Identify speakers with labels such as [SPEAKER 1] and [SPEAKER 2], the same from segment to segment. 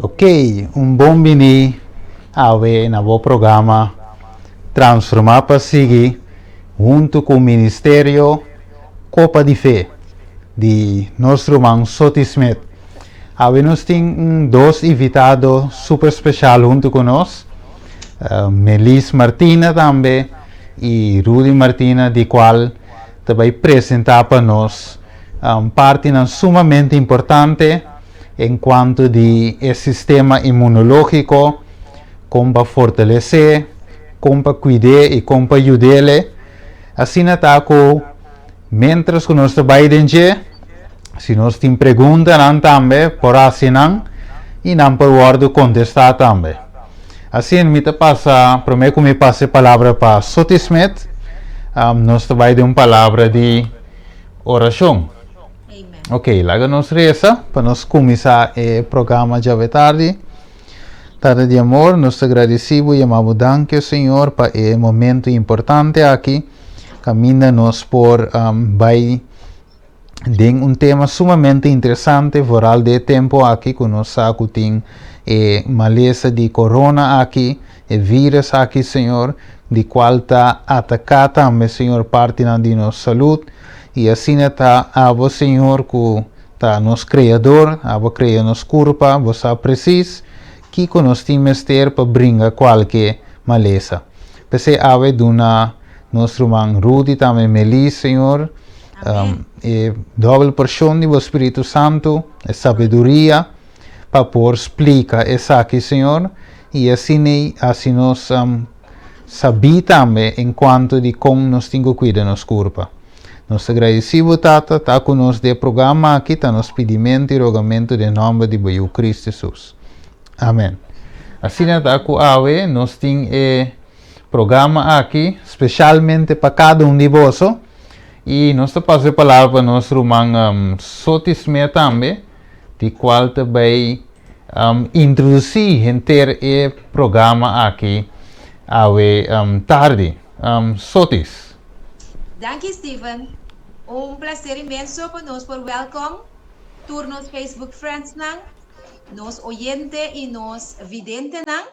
[SPEAKER 1] Ok, un bon bini awe na bo programa Transformá pa Sigui huntu ku Ministerio Kopa di Fe di nos ruman Soti Smith. Awe nos tin un dos invitado super speshal huntu ku nos, Melis Martina tambe i Rudy Martina di kual ta bai presentá pa nos partinan sumamente importante en cuanto di e sistema inmunológico, con pa fortalece, con pa cuid'é y con pa yud'ele. Asina ta cu mientras cu nos ta bay den dje, si nos tin preguntanan tambe por haci nan y nan por wordo contesta tambe. Asina mi ta pasa, prome cu mi pasa e palabra pa Soti Smith, nos ta bay den un palabra di oracion. Ok, laga nos resa pa nos kuminsá e programa djawe tardi. Tata di amor, nos ta gradisí bo i yama bo danki, o Señor, pa e momento importante aki, kaminda nos por um, bai den un tema sumamente interesante, vooral den e tempo aki ku nos sa ku tin e malesa di corona aki, e virus aki, Señor, di kual ta ataká tambe, Señor, partinan di nos salud. I asina ta abo, Señor, ku ta nos Kreador, abo a krea nos kurpa, bo sa presis kiko nos tin mester pa bringa kualke malesa. P'esei awe duna nos ruman Rudy tambe Melis, Señor, e dòbel porshon di bo Spiritu Santu, e sabiduria pa por splika esaki, Señor, i asina hasi nos Sabí tambe en cuanto di con nos tin cu cuida nos curpa. Nos ta gradeci bo, Tata, ta cu nos den e programa aki ta nos pidimento y rogamento den nomber di bo Yu Cristo Jesus. Amen. Asina ta cu awe nos tin e programa aki specialmente pa cada un di boso y nos ta pasa e palabra pa nos ruman Soti Smith tambe di cual ta bay Introdusí henter e programa aki awe tardi. Sotis.
[SPEAKER 2] Danki Steven. Un placer inmenso pa nos por welcome tur nos Facebook friendsnan, nos oyente y nos videntenan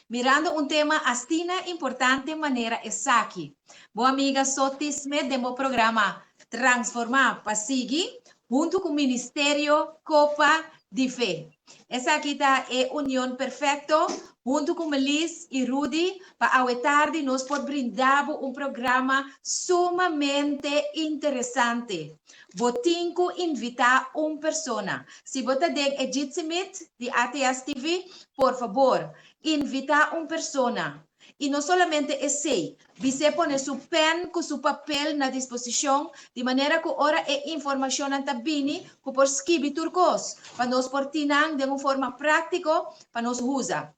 [SPEAKER 2] mirando un tema asina importante manera esaki. Bo amiga Sotis Smith den bo programa Transforma pa Sigui huntu ku Ministerio Kopa di Fe. Esaki ta e union perfekto huntu ku Melis i Rudy pa awe tardi nos por brinda bo un programa sumamente interesante. Bo tin ku invitá un persona. Si bo ta den e Jitsi Meet di ATS TV, por fabor, invitá un persona. I no solamente esei, bis'é pone su pèn ku su papel na disposishon di manera ku ora e informashonnan ta bini ku por skibi tur kos pa nos por tin nan den un forma práktiko pa nos usa.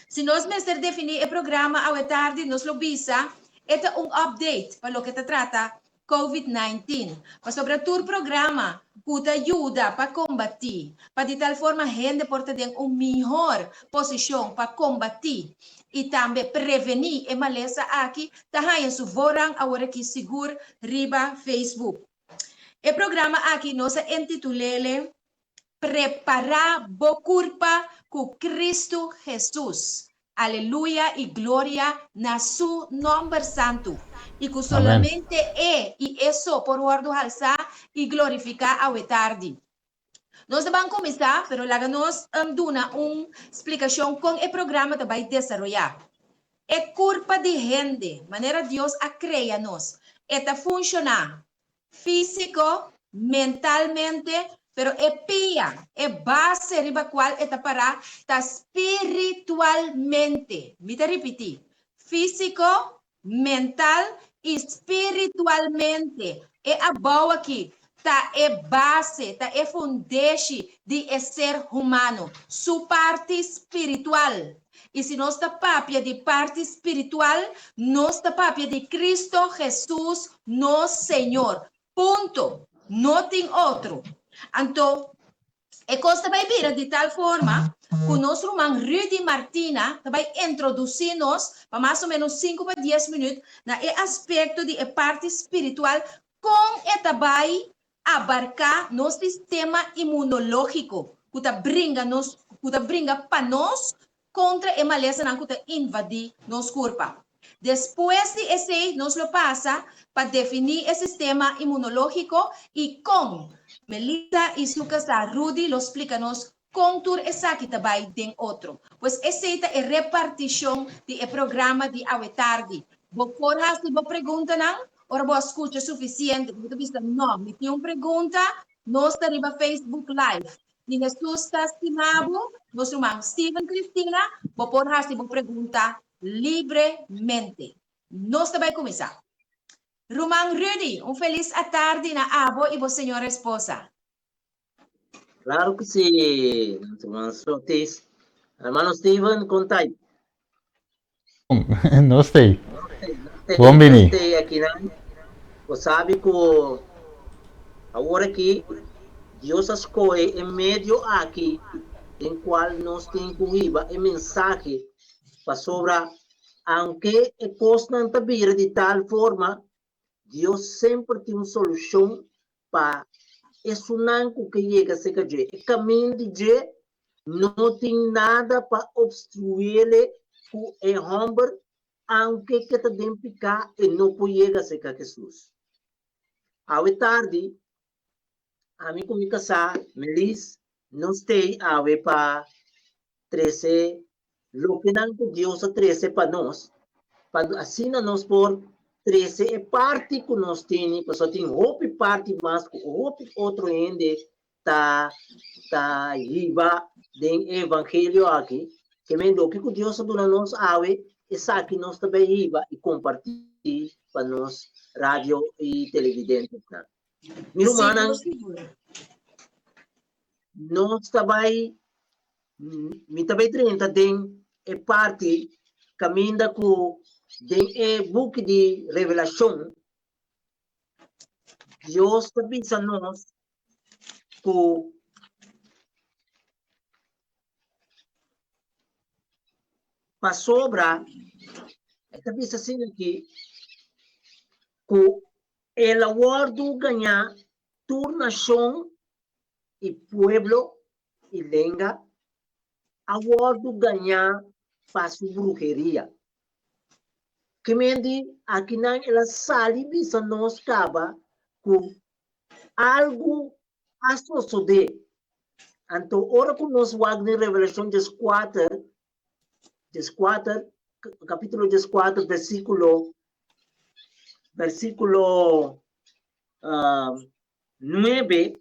[SPEAKER 2] Si nos mester definí e programa awe tardi nos lo bisa e ta un update pa loke ta trata Covid 19, pasobra tur programa ku ta yuda pa kombatí, pa di tal forma hende por ta den un mihor posishon pa kombatí i tambe prevení e malesa aki, ta haña su voorrang aworakí sigur riba Facebook. E programa aki nos a entitul'ele Prepará bo kurpa ku Kristu Hesus. Aleluya i gloria na Su nòmber santu, i ku solamente E i E so por wòrdu halsá i glorifiká awe tardi. Nos ta ban kuminsá, pero laga nos duna un splikashon kon e programa ta bai desaroyá. E kurpa di hende, manera Dios a krea nos, e ta funshoná físiko, mentalmente, pero e pia, e base riba kual e ta pará ta spiritualmente. Mi ta ripití, físiko, mental i spiritualmente. E abou akí ta e base, ta e fundeshi di e ser humano, su parti spiritual. I si nos ta papia di parti spiritual, nos ta papia di Cristo Jesus nos Señor. Punto. No tin otro. Anto, e kos ta bai bira di tal forma ku nos ruman Rudy Martina ta bai introdusí nos pa mas o ménos sinku pa dies minüt na e aspekto di e parti spiritual kon e ta bai abarká nos sistema imunológiko ku ta bringa nos. ku ta bringa pa nos kontra e malesanan ku ta invadí nos kurpa. Despues di esei nos lo pasa pa definí e sistema inmunológiko i kon. Melissa i su kasá Rudy lo splika nos kon tur esaki ta bai den otro. Pues esei ta e repartishon di e programa di awe tardi. Bo por hasi bo preguntanan ora bo a skucha sufisiente. Bo ta bisa, No, mi tin un pregunta. Nos ta riba Facebook Live. Di Hesus ta stima bo, nos ruman Steven Cristina, bo por hasi bo pregunta libremente. Nos ta bai kuminsá. Ruman Rudy, un felis atardi na abo i bo señora esposa.
[SPEAKER 3] Claro que sí, nos ruman Sotis. Hermano Steven, kon ta?
[SPEAKER 1] Nos tei. Bon bini.
[SPEAKER 3] Nos tei akinan. Bo sabi ku awor aki Dios a skohe e medio aki den kual nos tin ku hiba e mensahe pasobra aunke e kosnan ta bira di tal forma Dios semper tin un solushon pa esunnan ku ke yega serka dje. E kamin di dje no tin nada pa obstruiele ku e hòmber, aunke ke ta den piká, e no por yega serka Hesus. Awe tardi, ami ku mi kasá, Melis, nos stei awe pa trese lokenan ku Dios a trese pa nos, pa asina nos por trese e parti ku nos tene, pasobra tin hopi parti mas ku hopi otro hende ta ta hiba den e evangelio aki, ke men loke ku Dios a duna nos awe, esaki nos ta bai hiba i kompartí pa nos radio i televidentenan. Mi rumannan, nos ta bai, mi ta bai drenta den e parti kaminda ku den e buki di Revelashon, Dios ta bisa nos ku pasobra e ta bisa asina aki ku El a wòrdu gañá tur nashon i pueblo i lenga a wòrdu gañá pa su bruheria. Kimendi akinan el a sali bisa nos kaba ku algu a sosodé. Anto ora ku nos wak den Revelashon dieskuater, dieskuater, kapítulo dieskuater, versíkulo versíkulo nuebe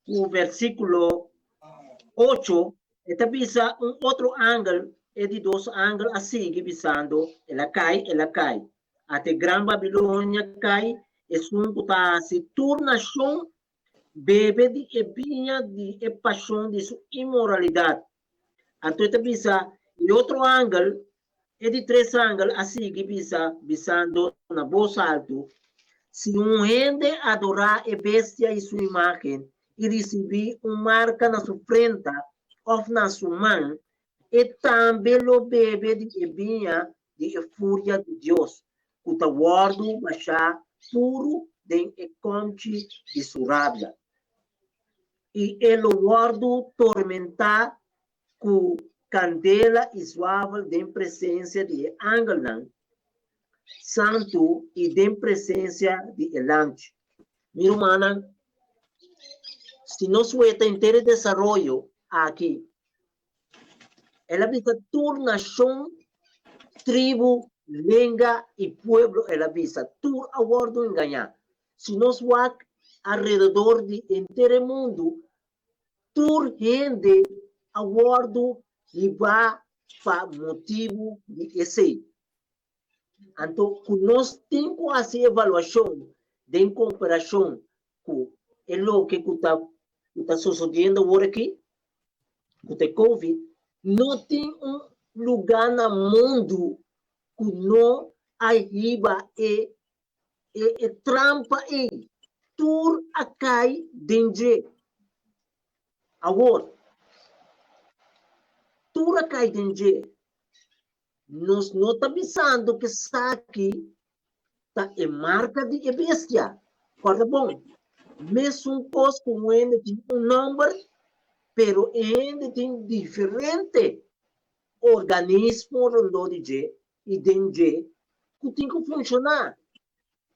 [SPEAKER 3] ku versíkulo ocho, e ta bisa un otro angel, e di dos angel a sigui bisando, El a kai, el a kai, ata e gran Babilonia kai, esun ku ta hasi tur nashon bebe di e biña di e pashon di su inmoralidat. Anto e ta bisa e otro angel, E di tres angel a sigui bisa, bisando na bos altu, Si un hende adorá e bestia i su imágen i risibí un marka na su frenta òf na su man, e tambe lo bebe di e biña di e furia di Dios, ku ta wòrdu bashá puru den e kòmchi di su rabia. I e lo wòrdu tormentá ku kandela i zwavel den presensia di e angelnan santu i den presensia di e Lamchi. Mi rumannan, si nos weta henter e desaroyo aki, el a bisa tur nashon, tribu, lenga i pueblo, el a bisa, tur a wòrdu engañá. Si nos wak alrededor di henter e mundu, Tur hende a wòrdu hibá pa motibu di esei. Anto ku nos tin ku hasi evaluashon den komparashon ku e loke ku ta ku ta sosodiendo awor aki, ku ta e covid, no tin un lugá na mundu ku no a hiba e E e trampa ei tur a kai den dje. Awor, tur a kai den dje. Nos no ta bisando ku esaki ta e marka di e bestia. Kòrda bon, mesun kos ku un hende tin un nòmber. Pero e hende tin diferente organismo rondó di dje i den dje ku tin ku funshoná.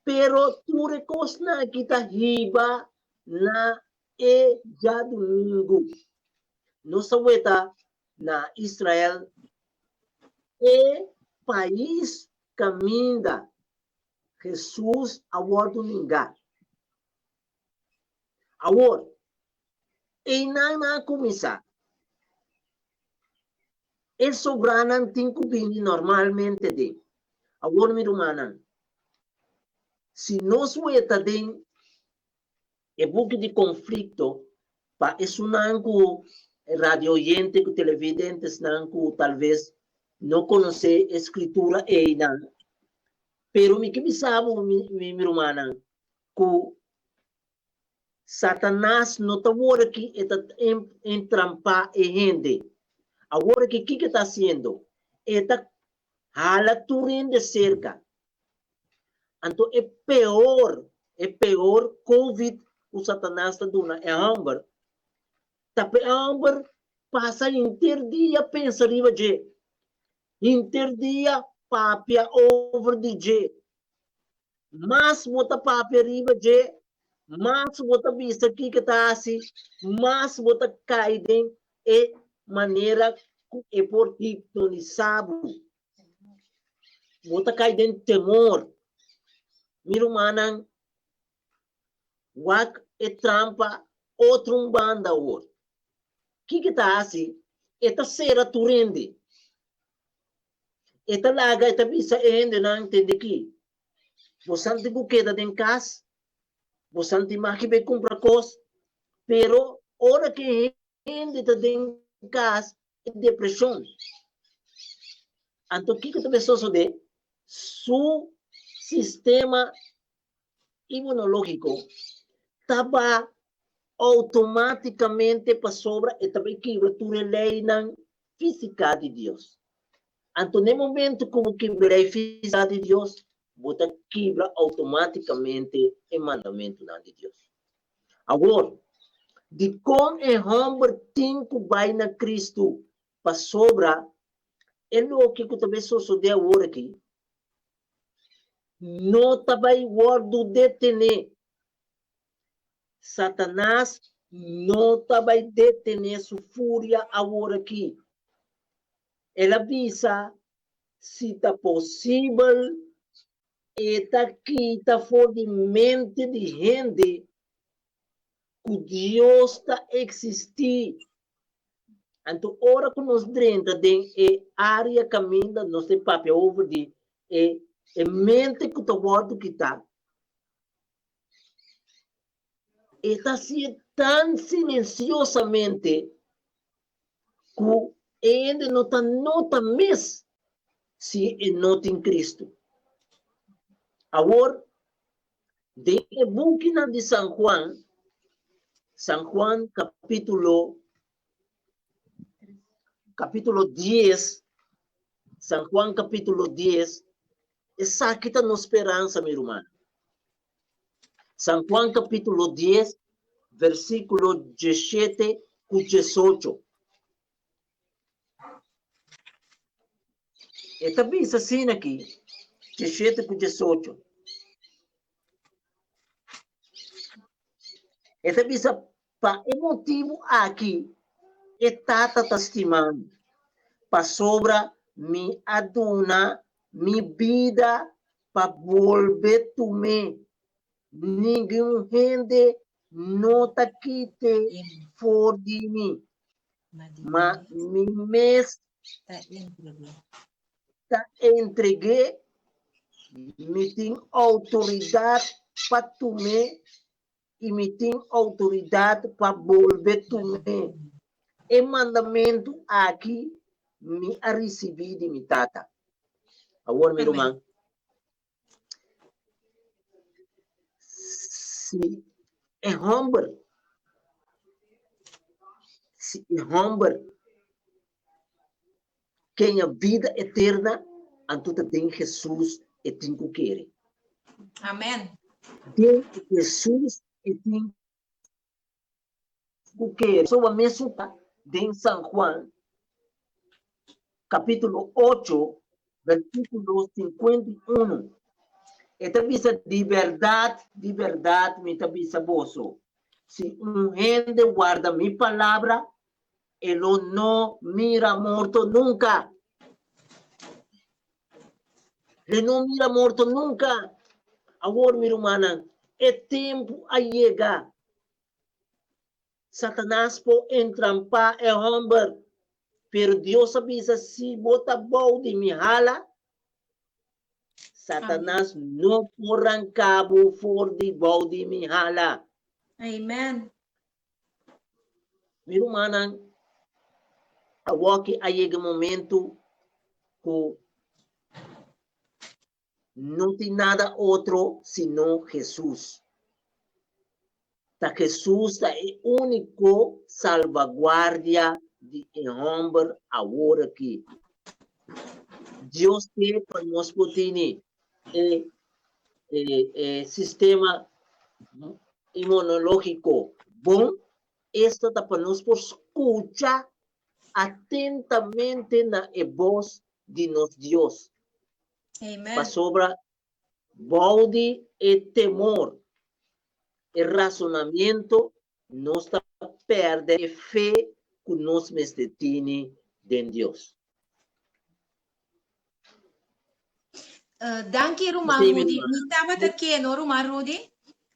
[SPEAKER 3] Pero tur e kosnan aki ta hiba na e djadumingu. Nos ta weta na Israel, e pais kaminda Hesus a wòrdu ningá. Awor, einan nan a kuminsá. E sobranan tin ku bini normalmente den. Awor, mi rumannan, si nos weta den e buki di konflikto pa esunnan ku radio oyente ku televidentesnan ku talves no konosé e skritura einan, pero mi ke bisa bo, mi mi rumannan, ku Satanas no ta wor aki e ta entrampá e hende. Awor aki kiko e ta hasiendo? E ta hala tur hende serka. Anto e peor, e peor covid ku Satanas ta duna e hòmber, ta pa e hòmber pasa henter dia pensa riba dje, henter dia papia over di dje. Mas bo ta papia riba dje, mas bo ta bisa kiko ta hasi, mas bo ta kai den e manera ku e por hipnonisá bo. Bo ta kai den temor. Mi rumannan, wak e trampa otro un banda awor. Kiko ta hasi? E ta sera tur hende. E ta laga, e ta bisa e hendenan, Tende ki, bosan tin ku keda den kas, bosan tin mag bai kumpra kos, pero ora ku e hende ta den kas, e depreshon. Anto kiko ta bai sosodé? Su sistema inmunológiko ta ba outomátikamente pasobra e ta bai kibra tur e leinan físika di Dios. Anto na e momento ku bo kibra e lei físika di Dios, bo ta kibra outomátikamente e mandamentunan di Dios. Awor, dikon e hòmber tin ku bai na Kristu? Pasobra e loke ku ta bai sosodé awor aki no ta bai wòrdu detené. Satanas no ta bai detené su furia awor aki. El a bisa, si ta posibel, e ta kita for di mente di hende ku Dios ta eksistí. Anto ora ku nos drenta den e área kaminda nos ta papia over di e e mente ku ta wòrdu kitá, e ta hasié tan silensiosamente ku e hende no ta nota mes si e no tin Kristu. Awor, den e bukinan di San Juan, San Juan kapítulo kapítulo dies, San Juan kapítulo dies, esaki ta nos speransa, mi ruman. San Juan kapítulo dies, versíkulo diesshete ku diesocho. E ta bisa asina aki, diesshete ku diesocho. E ta bisa, Pa e motibu aki e Tata ta stima mi, pasobra mi a duna mi bida pa bolbe tum'é. Ningun hende no ta kit'é for di mi, ma mi mes ta entreg'é. Mi tin outoridat pa tum'é i mi tin outoridat pa bolbe tum'é. E mandamentu aki mi a risibí di mi Tata. Awor, mi ruman, si e hòmber, si e hòmber Kenya bida eterna, anto ta den Hesus e tin ku kere.
[SPEAKER 2] Amen.
[SPEAKER 3] Den Hesus e tin. ku kere. Pasobra mesun ta den San Juan kapítulo ocho versíkulo 51. E ta bisa, Di bèrdat, di bèrdat mi ta bisa boso, si un hende warda mi palabra, e lo no mira morto nunka. E no mira morto nunka. Awor, mi rumannan, e tempu a yega. Satanas por entrampá e hòmber, pero Dios a bisa, Si bo ta bou di mi hala, Satanas no por ranká bo for di bou di mi hala.
[SPEAKER 2] Amen.
[SPEAKER 3] Mi rumannan, awoki a yega e momento ku no tin nada otro sino Hesus. Ta Hesus ta e úniko salvaguardia di e hòmber awor aki. Dios ke pa nos por tene e e sistema inmunológiko bon, esta ta pa nos por skucha atentamente na e bos di nos Dios.
[SPEAKER 2] Amen.
[SPEAKER 3] Pasobra bou di e temor, e rasonamiento, nos ta pèrdè e fe ku nos mester tene den Dios.
[SPEAKER 2] Danki ruman
[SPEAKER 3] Sí, mi
[SPEAKER 2] Rudy.
[SPEAKER 3] ruman.
[SPEAKER 2] Mi tabata ke no ruman Rudy,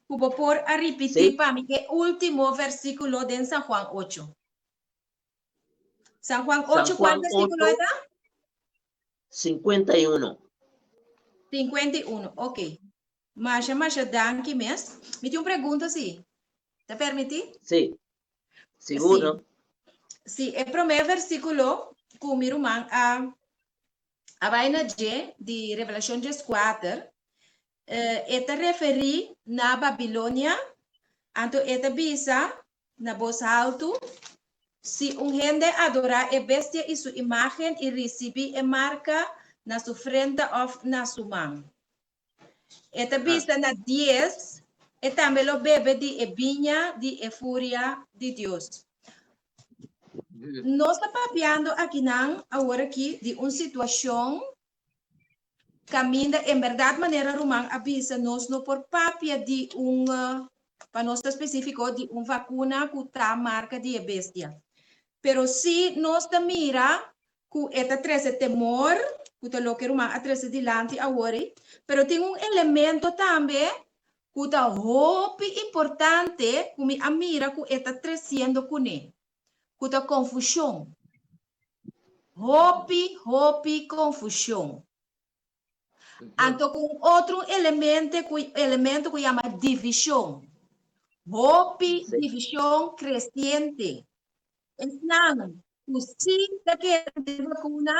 [SPEAKER 2] ku bo por a ripití
[SPEAKER 3] Sí.
[SPEAKER 2] pa mi e último versíkulo den San Juan 8. San Juan
[SPEAKER 3] San
[SPEAKER 2] 8, kual
[SPEAKER 3] Juan
[SPEAKER 2] versíkulo
[SPEAKER 3] 8,
[SPEAKER 2] e ta?
[SPEAKER 3] 51.
[SPEAKER 2] 51, ok. Masha, masha danki mes. Mi tin un pregunta si. Ta permití?
[SPEAKER 3] Sí. Sigur,
[SPEAKER 2] Sí.
[SPEAKER 3] no?
[SPEAKER 2] Sí, e promé versíkulo ku mi ruman a a bai na dje di Revelashon 14, e ta referí na Babilonia, anto e ta bisa na bos haltu, Si un hende adorá e bestia i su imágen i risibí e marka na su frenta òf na su man. E ta bisa na dies, e tambe lo bebe di e biña di e furia di Dios. Nos ta papiando akinan aworakí di un situashon kaminda en bèrdat manera ruman a bisa nos no por papia di un, pa nos ta spesífiko, di un vakuna ku ta marka di e bestia. Pero sí nos ta mira ku e ta trese temor, ku ta loke ruman a trese dilanti awor ei, pero tin un elemento tambe ku ta hopi importante ku mi a mira ku e ta tresiendo kuné, ku ta konfushon. Hopi, hopi konfushon. Anto ku un otro elemente ku elemento ku yama divishon. Hopi divishon kresiente. Esnan ku si ta kere den vakuna,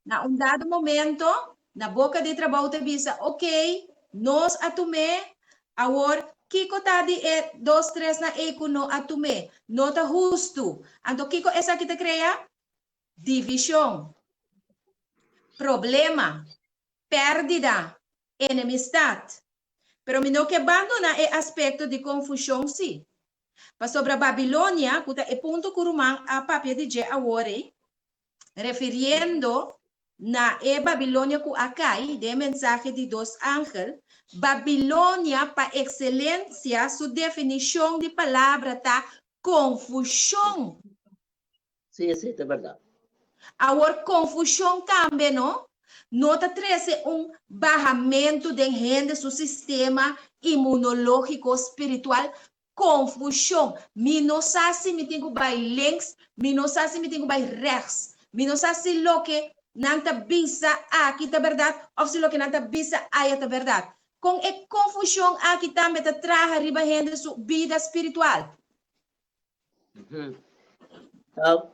[SPEAKER 2] na un dado momento, na boka di trabou ta bisa, ok, nos a tum'é, awor kiko ta di e dos tresnan ei ku no a tum'é? No ta hustu. Anto kiko esaki ta krea? Divishon, problema, pèrdida, enemistat. Pero mi no ke bandoná e aspekto di konfushon sí. Pasobra Babilonia, ku ta e punto ku ruman a papia di dje awor ei, refiriendo na e Babilonia ku a kai den e mensahe di dos angel, Babilonia pa ekselensia su definishon di palabra ta konfushon.
[SPEAKER 3] Sí, esei ta bèrdat.
[SPEAKER 2] Awor konfushon tambe no no ta trese un bahamentu den hende su sistema inmunológiko spiritual? Konfushon. Mi no sa si mi tin ku bai links, mi no sa si mi tin ku bai rechts. Mi no sa si loke nan ta bisa aki ta bèrdat òf si loke nan ta bisa aya ta bèrdat. Kon e konfushon aki tambe ta traha riba hende su bida spiritual?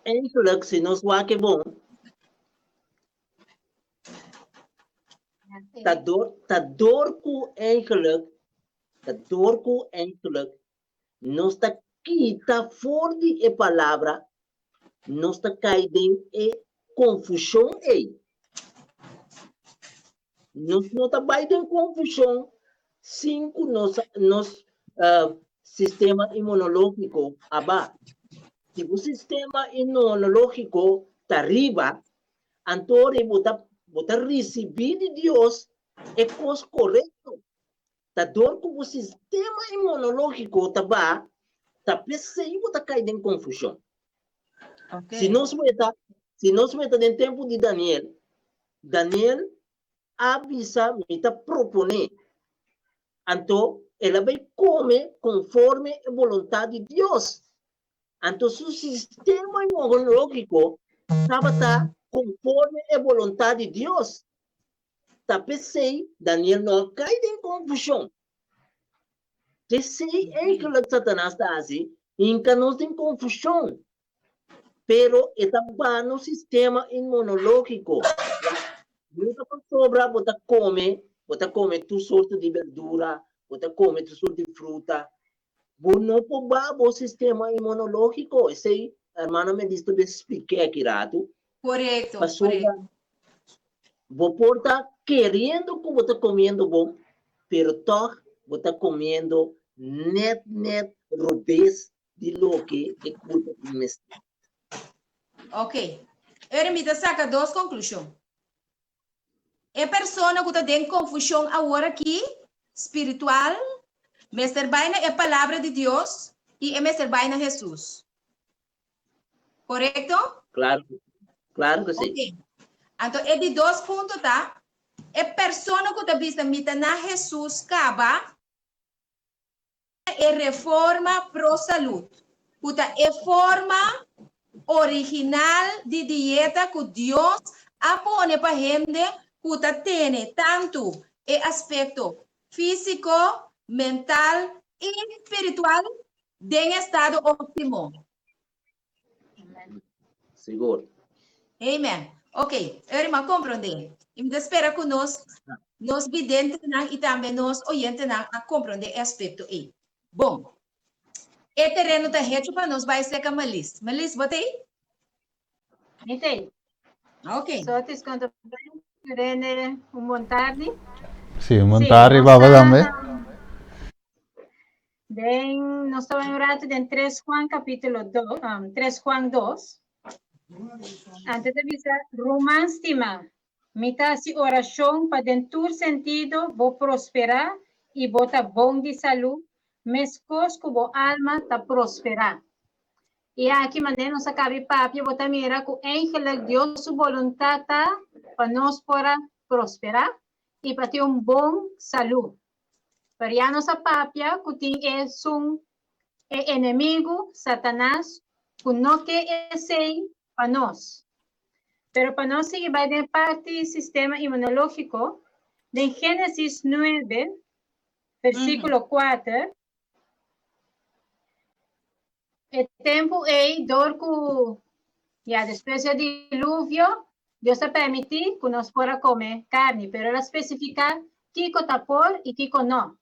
[SPEAKER 3] Eigenlijk, si nos wak e bon, ta door, ta door ku eigenlijk, ta door ku eigenlijk nos ta kita for di e palabra, nos ta kai den e konfushon ei. Nos no ta bai den konfushon sin ku nos, nos uh, sistema inmunológiko a ba. Si bo sistema inmunológiko ta riba, anto bo ta bo ta risibí di Dios e kos korekto. Ta dor ku bo sistema inmunológiko ta baha, ta p'esei bo ta kai den konfushon. Si nos weta, si nos weta den tempu di Daniel, Daniel a bisa mi ta proponé. Anto el a bai kome konforme e boluntat di Dios. Anto su sistema inmunológiko tabata konforme e boluntat di Dios. Ta p'esei Daniel no a kai den konfushon. P'esei eigenlijk Satanas ta hasi, hinka nos den konfushon. Pero e ta baha nos sistema inmunológiko. No ta pasobra bo ta kome, bo ta kome tur sorto di berdura, bo ta kome tur sorto di fruta. Bo no por baha bo sistema inmunológiko. Esei hermana Melis ta bin splik'é aki ratu.
[SPEAKER 2] Korekto,
[SPEAKER 3] Pasobra
[SPEAKER 2] korekto.
[SPEAKER 3] bo por ta keriendo ku bo ta komiendo bon, pero tòg bo ta komiendo nèt nèt robes di loke e kurpa tin mester.
[SPEAKER 2] Ok. Eri mi ta saka dos konklushon. E persona ku ta den konfushon awor aki, spiritual, mester bai na e Palabra di Dios i e mester bai na Hesus. Korekto?
[SPEAKER 3] Klaro, klaro ku si.
[SPEAKER 2] Ok. Anto e di dos punto ta, e persona ku ta bisa mi ta na Hesus kaba, e reforma pro salud, ku ta e forma original di dieta ku Dios a pone pa hende ku ta tene tantu e aspekto físiko, mental i spiritual den estado óptimo.
[SPEAKER 3] Sigur.
[SPEAKER 2] Amen. Ok, Eri, m'a komprondé. I mi ta spera ku nos, nos videntenan i tambe nos oyentenan a komprondé e aspekto ei. Bon, e tereno ta hecho pa nos bai serka Melis. Melis, bo ta ei?
[SPEAKER 4] Mi ta ei.
[SPEAKER 2] Ok.
[SPEAKER 4] Sotis konta Rene, un bon tardi.
[SPEAKER 1] Sí, un bon tardi, baba tambe.
[SPEAKER 4] Den, nos ta bai un ratu den 3 Juan capítulo 2, um, 3 Juan 2. Antes ta bisa, Ruman stimá, mi ta hasi orashon pa den tur sentido bo prosperá i bo ta bon di salú, meskos ku bo alma ta prosperá. I aki manera nos a kabi papia, bo ta mira ku eigenlijk Dios su boluntat ta pa nos por a prosperá i pa tin un bon salú. Pero ya nos a papia ku tin esun e enemigu, Satanas, ku no ke esei pa nos. Pero pa nos sigui bai den parti sistema inmunológiko, den Génesis 9, versíkulo 4, E tempu ei, dor ku ya despues dje diluvio, Dios a permití ku nos por a kome karni, pero el a spesifiká kiko ta por i kiko no.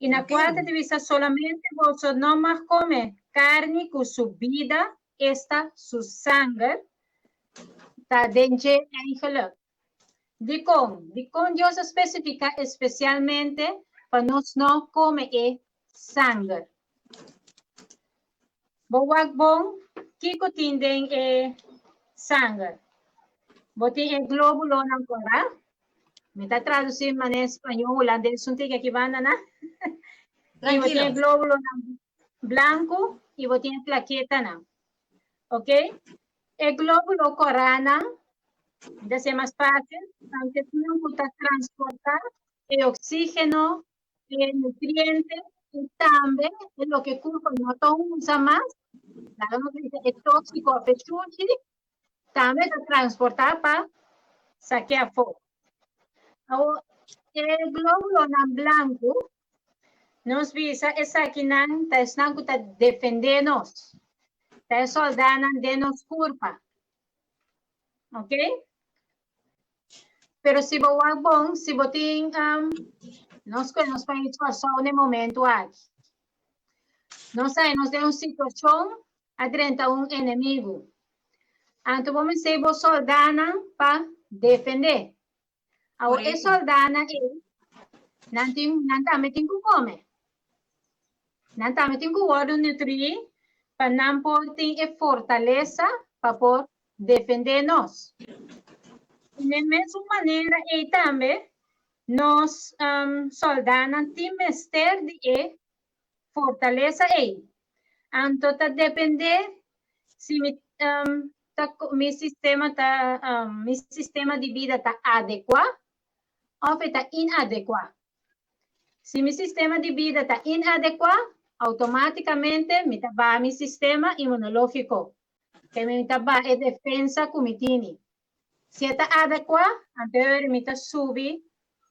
[SPEAKER 4] I na kuarta ta bisa, Solamente boso no mag kome karni ku su bida, esta, su sanger, ta den dje eigenlik. Dikon? Dikon Dios a spesifiká espesialmente pa nos no kome e sanger? Bo wak bon kiko tin den e sanger. Bo tin e glóbulonan kòrá. Mi ta tradusí manera spañó, hulandes un tiki aki banda na. I bo tin e glóbulonan blanku i bo tin e plaketanan. Ok? E glóbulo kòránan, mi ta hasié mas fásil, ta esnan ku ta transportá e oksígeno, e nutriente i tambe e loke kurpa no ta usa mas, laga nos bisa e tóksiko òf e shushi, tambe ta transportá pa sak'é afó. Awor, e glóbulonan blanku, nos bisa esakinan ta esnan ku ta defendé nos, ta e sòldánan den nos kurpa. Ok? Pero si bo wak bon, si bo tin, um, nos ku nos pais Kòrsou na e momentu aki. Nos sa nos den un situashon a drenta un enemigu. Anto bo mester bo sòldánan pa defendé. Awor e sòldánan ei, nan tin, nan tambe tin ku kome. Nan tambe tin ku wòrdu nutrí. pa nan por tin e fortalesa pa por defendé nos. I den mesun manera ei tambe nos sòldánan tin mester di e fortalesa ei. Anto ta dependé si mi ta mi sistema ta mi sistema di bida ta adekuá òf e ta inadekuá. Si mi sistema di bida ta inadekuá, outomátikamente mi ta baha mi sistema inmunológiko, ke mi ta baha e defensa ku mi tini. Si e ta adekuá, anto mi ta subi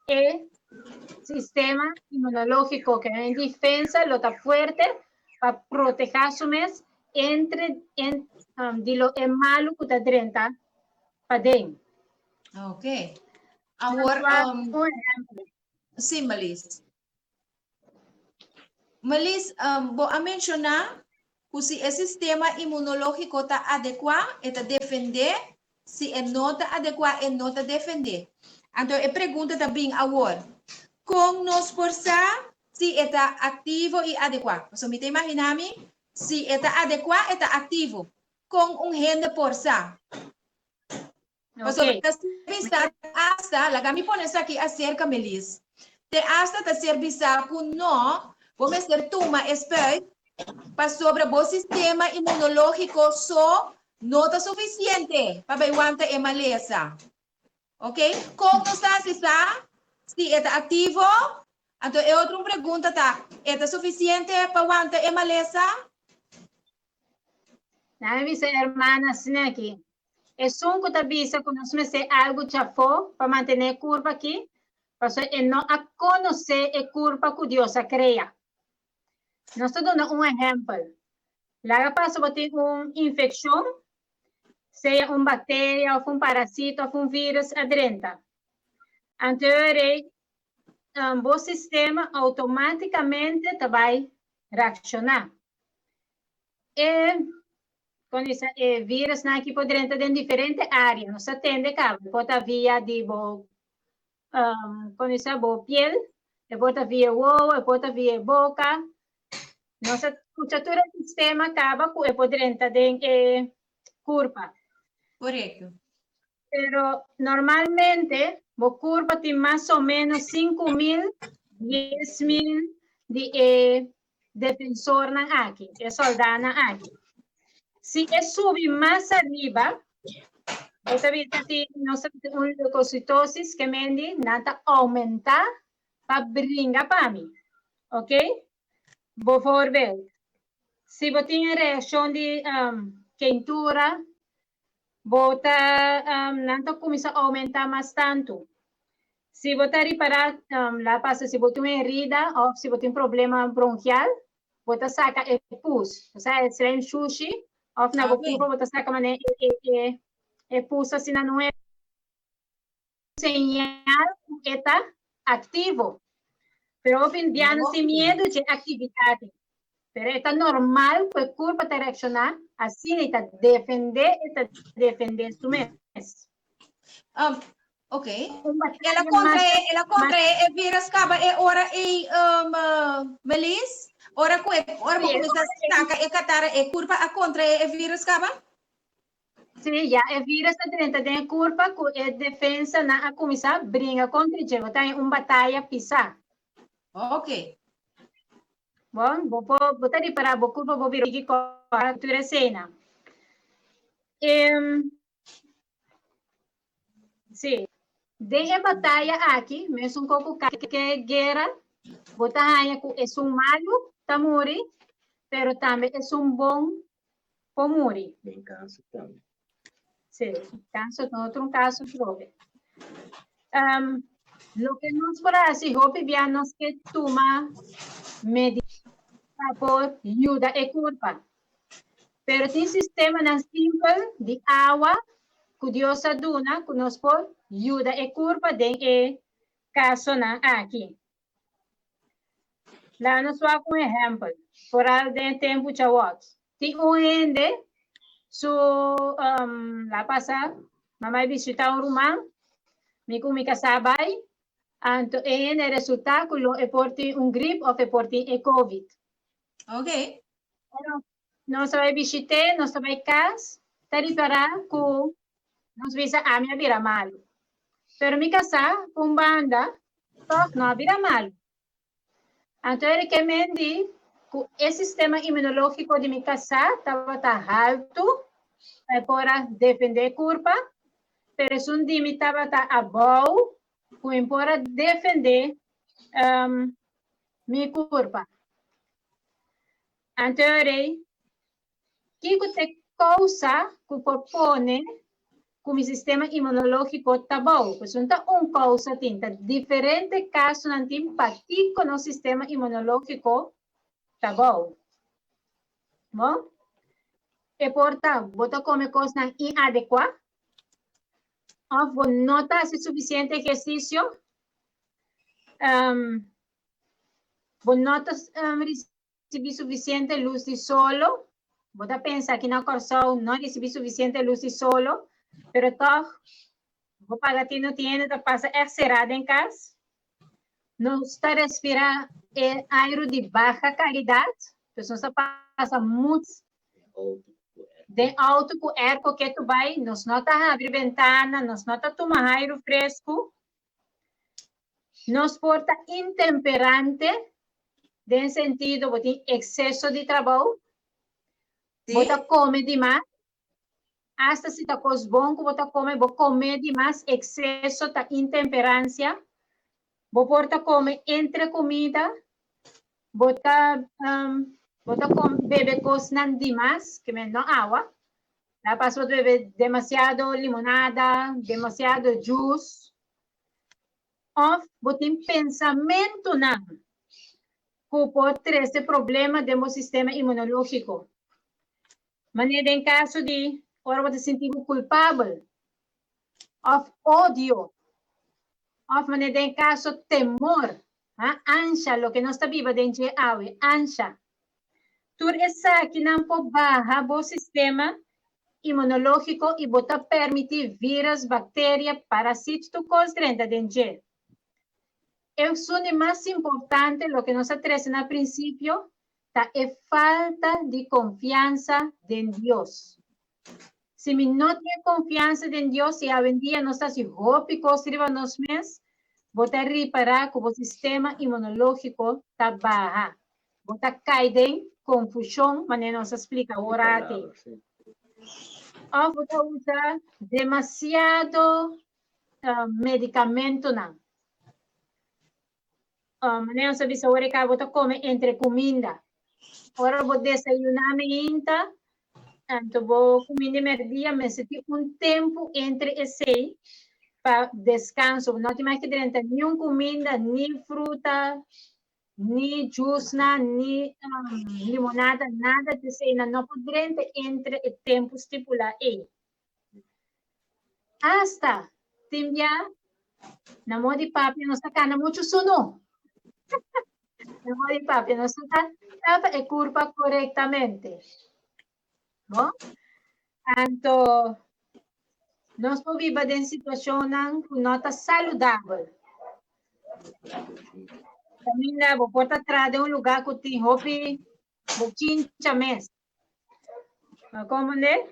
[SPEAKER 4] e sistema inmunológiko, ke mi defensa lo ta fuerte pa protehá su mes entre en, um, di lo e malu ku ta drenta paden.
[SPEAKER 2] Ok. Awor, um, sí, Melis. Melis, um, bo a menshoná ku si e sistema inmunológiko ta adekuá, e ta defendé, si e no ta adekuá, e no ta defendé. Anto e pregunta ta bin awor, kon nos por sa si e ta aktivo i adekuá? Pasobra mi ta imaginá mi, si e ta adekuá, e ta aktivo. Kon un hende por sa? Pasobra
[SPEAKER 4] Ok.
[SPEAKER 2] ta ser bisa hasta, laga mi pone esaki acerca Melis. Te hasta ta ser bisa ku no, bo mester tuma e spuit pasobra bo sistema inmunológiko so no ta sufisiente pa bai wanta e malesa. Ok? Kon nos ta hasi sa si e ta aktivo? Anto e otro pregunta ta, e ta sufisiente pa wanta e malesa?
[SPEAKER 4] Nan bisa hermana asina aki. Esun ku ta bisa ku nos mester algu djafó pa mantené e kurpa aki, pasobra e no a konosé e kurpa ku Dios a krea. Nos ta duna un ehèmpel. Laga pasa bo tin un infekshon, sea un bakteria òf un parasito òf un vírùs a drenta. Anto e bo sistema outomátikamente ta bai reakshoná. E Kon bisa e virusnan aki por drenta den diferente área. Nos a tende kaba. E por ta via di bo, um, kon bisa bo piel, e por ta via wowo, e por ta via boka. Nos a skucha tur e sistema kaba ku e por drenta den e kurpa.
[SPEAKER 2] Korekto.
[SPEAKER 4] Pero normalmente bo kurpa tin mas o menos 5.000, 10.000 di e defensornan aki, e soldanan aki. Si e subi mas ariba, bo ta bisa tin nos ta bisa un leucocitosis ke mendi nan ta aumenta pa bringa pa mi. Ok? Bijvoorbeeld, si bo tin e reaccion di um, keintura, Bo ta, um, nan ta kuminsá oumentá mas tantu. Si bo ta ripará, um, la pasa si bo tin un herida òf si bo tin problema bronkial, bo ta saka e pus, osea e slijm shushi, òf na bo kurpa bo ta saka manera e, e, e, e pus asina no e señal ku e ta aktivo. Pero hopi indiano tin miedu dje aktividat ei. Pero e ta normal ku e kurpa ta reakshoná asina i ta defendé, e ta defendé su mes.
[SPEAKER 2] Um, ok. El a kontrae, el a kontrae e virus kaba e ora ei, um, uh, Melis? Ora ku e, ora bo kuminsá saka e katara, e kurpa a kontrae e virus kaba?
[SPEAKER 4] Sí, ya e virus ta drenta den e kurpa ku e defensanan a kuminsá bringa kontra dje. Bo ta den un bataya pisá.
[SPEAKER 2] Ok.
[SPEAKER 4] Bon, bo por, bo ta ripará bo kurpa bo bira tiki kòrá tur eseinan. Em, sí, den e bataya aki, mesun kos ku kalke guera, bo ta haña ku esun malu ta muri, pero tambe esun bon por muri.
[SPEAKER 3] Den kanser tambe.
[SPEAKER 4] Sí, kanser ta otro un kaso trobe. Um, loke nos por hasi hopi bia nos ke tuma medida pa por yuda e kurpa. Pero tin sistemanan simpel di awa ku Dios a duna ku nos por yuda e kurpa den e kasonan aki. Laga nos wak un ehèmpel, foral den e tempu djawòt. Tin un hende su um, la pasa, mama a bishitá un ruman, mi ku mi kasá bai, anto e hende a resultá ku lo e por tin un grip òf e por tin e covid.
[SPEAKER 2] Ok.
[SPEAKER 4] Pero Nos ta bai bishit'é, nos ta bai kas, ta ripará ku nos bisa ami a bira malu. Pero mi kasá ku un banda tòg no a bira malu. Anto e rekemendi ku e sistema imunológiko di mi kasá tabata haltu pa e por a defendé e kurpa, pero esun di mi tabata abou ku mi por a defendé mi kurpa. Anto e rei, Kiko ta e kousa ku por pone ku mi sistema imunológiko ta bou? Pues no ta un kousa tin, ta diferente kasonan tin pakiko nos sistema imunológiko ta bou. Bon, e por ta bo ta kome kosnan inadekuá, òf bo no ta hasi sufisiente ehersisio, bo no ta risibí sufisiente lus di solo. Bo ta pensa aki na Kòrsou no risibí sufisiente lus di solo, pero tòg bo paga tinu tin hende ta pasa ègt será den kas. Nos ta respirá e airu di baha kalidat, pues nos ta pasa muchu den outo ku airco ketu bai, nos no ta habri bentana, nos no ta tuma airu fresku. Nos por ta intemperante den sentido bo tin exceso di trabou, bo ta come di mas, hasta si ta cos bon cu bo ta come, bo come di mas, exceso ta intemperancia, bo por ta come entre comida, bo ta um, bo ta bebe cosnan di mas, que men no awa, la pas bo ta bebe demasiado limonada, demasiado juice, Òf bo tin pensamentunan ku por trese problema den bo sistema imunológiko. Manera den kaso di ora bo ta sinti bo kulpabel òf odio òf manera den kaso temor, ha, ansha, loke nos ta biba den dje awe, ansha. Tur esakinan por baha bo sistema imunológiko i bo ta permití vírus, bakteria, parasit tur kos drenta den dje. Esun di mas importante, loke nos a trese na prinsipio, ta e falta di konfiansa den Dios. Si mi no tin e konfiansa den Dios i awendia nos ta hasi hopi kos riba nos mes, bo ta ripará ku bo sistema imunológiko ta baha. Bo ta kai den konfushon, manera nos a splika awor aki. Òf bo ta usa demasiado medikamentonan. Manera nos a bisa ora e bo ta kome entre kuminda. Ora bo desayuná meinta, anto bo kuminda merdia mester tin un tempu entre esei pa deskanso. Bo no tin mas ke drenta niun kuminda, ni fruta, ni jusnan, ni limonada, nada di esei nan no por drenta entre e tempu stipulá ei. Asta tin bia na modo di papia nos ta kana muchu sunu. Na modo di papia nos no ta tapa e kurpa korektamente. Bo? Anto nos por biba den situashonnan ku no ta saludabel. Kaminda bo por ta traha den un lugá ku tin hopi bochincha mes. Comprende?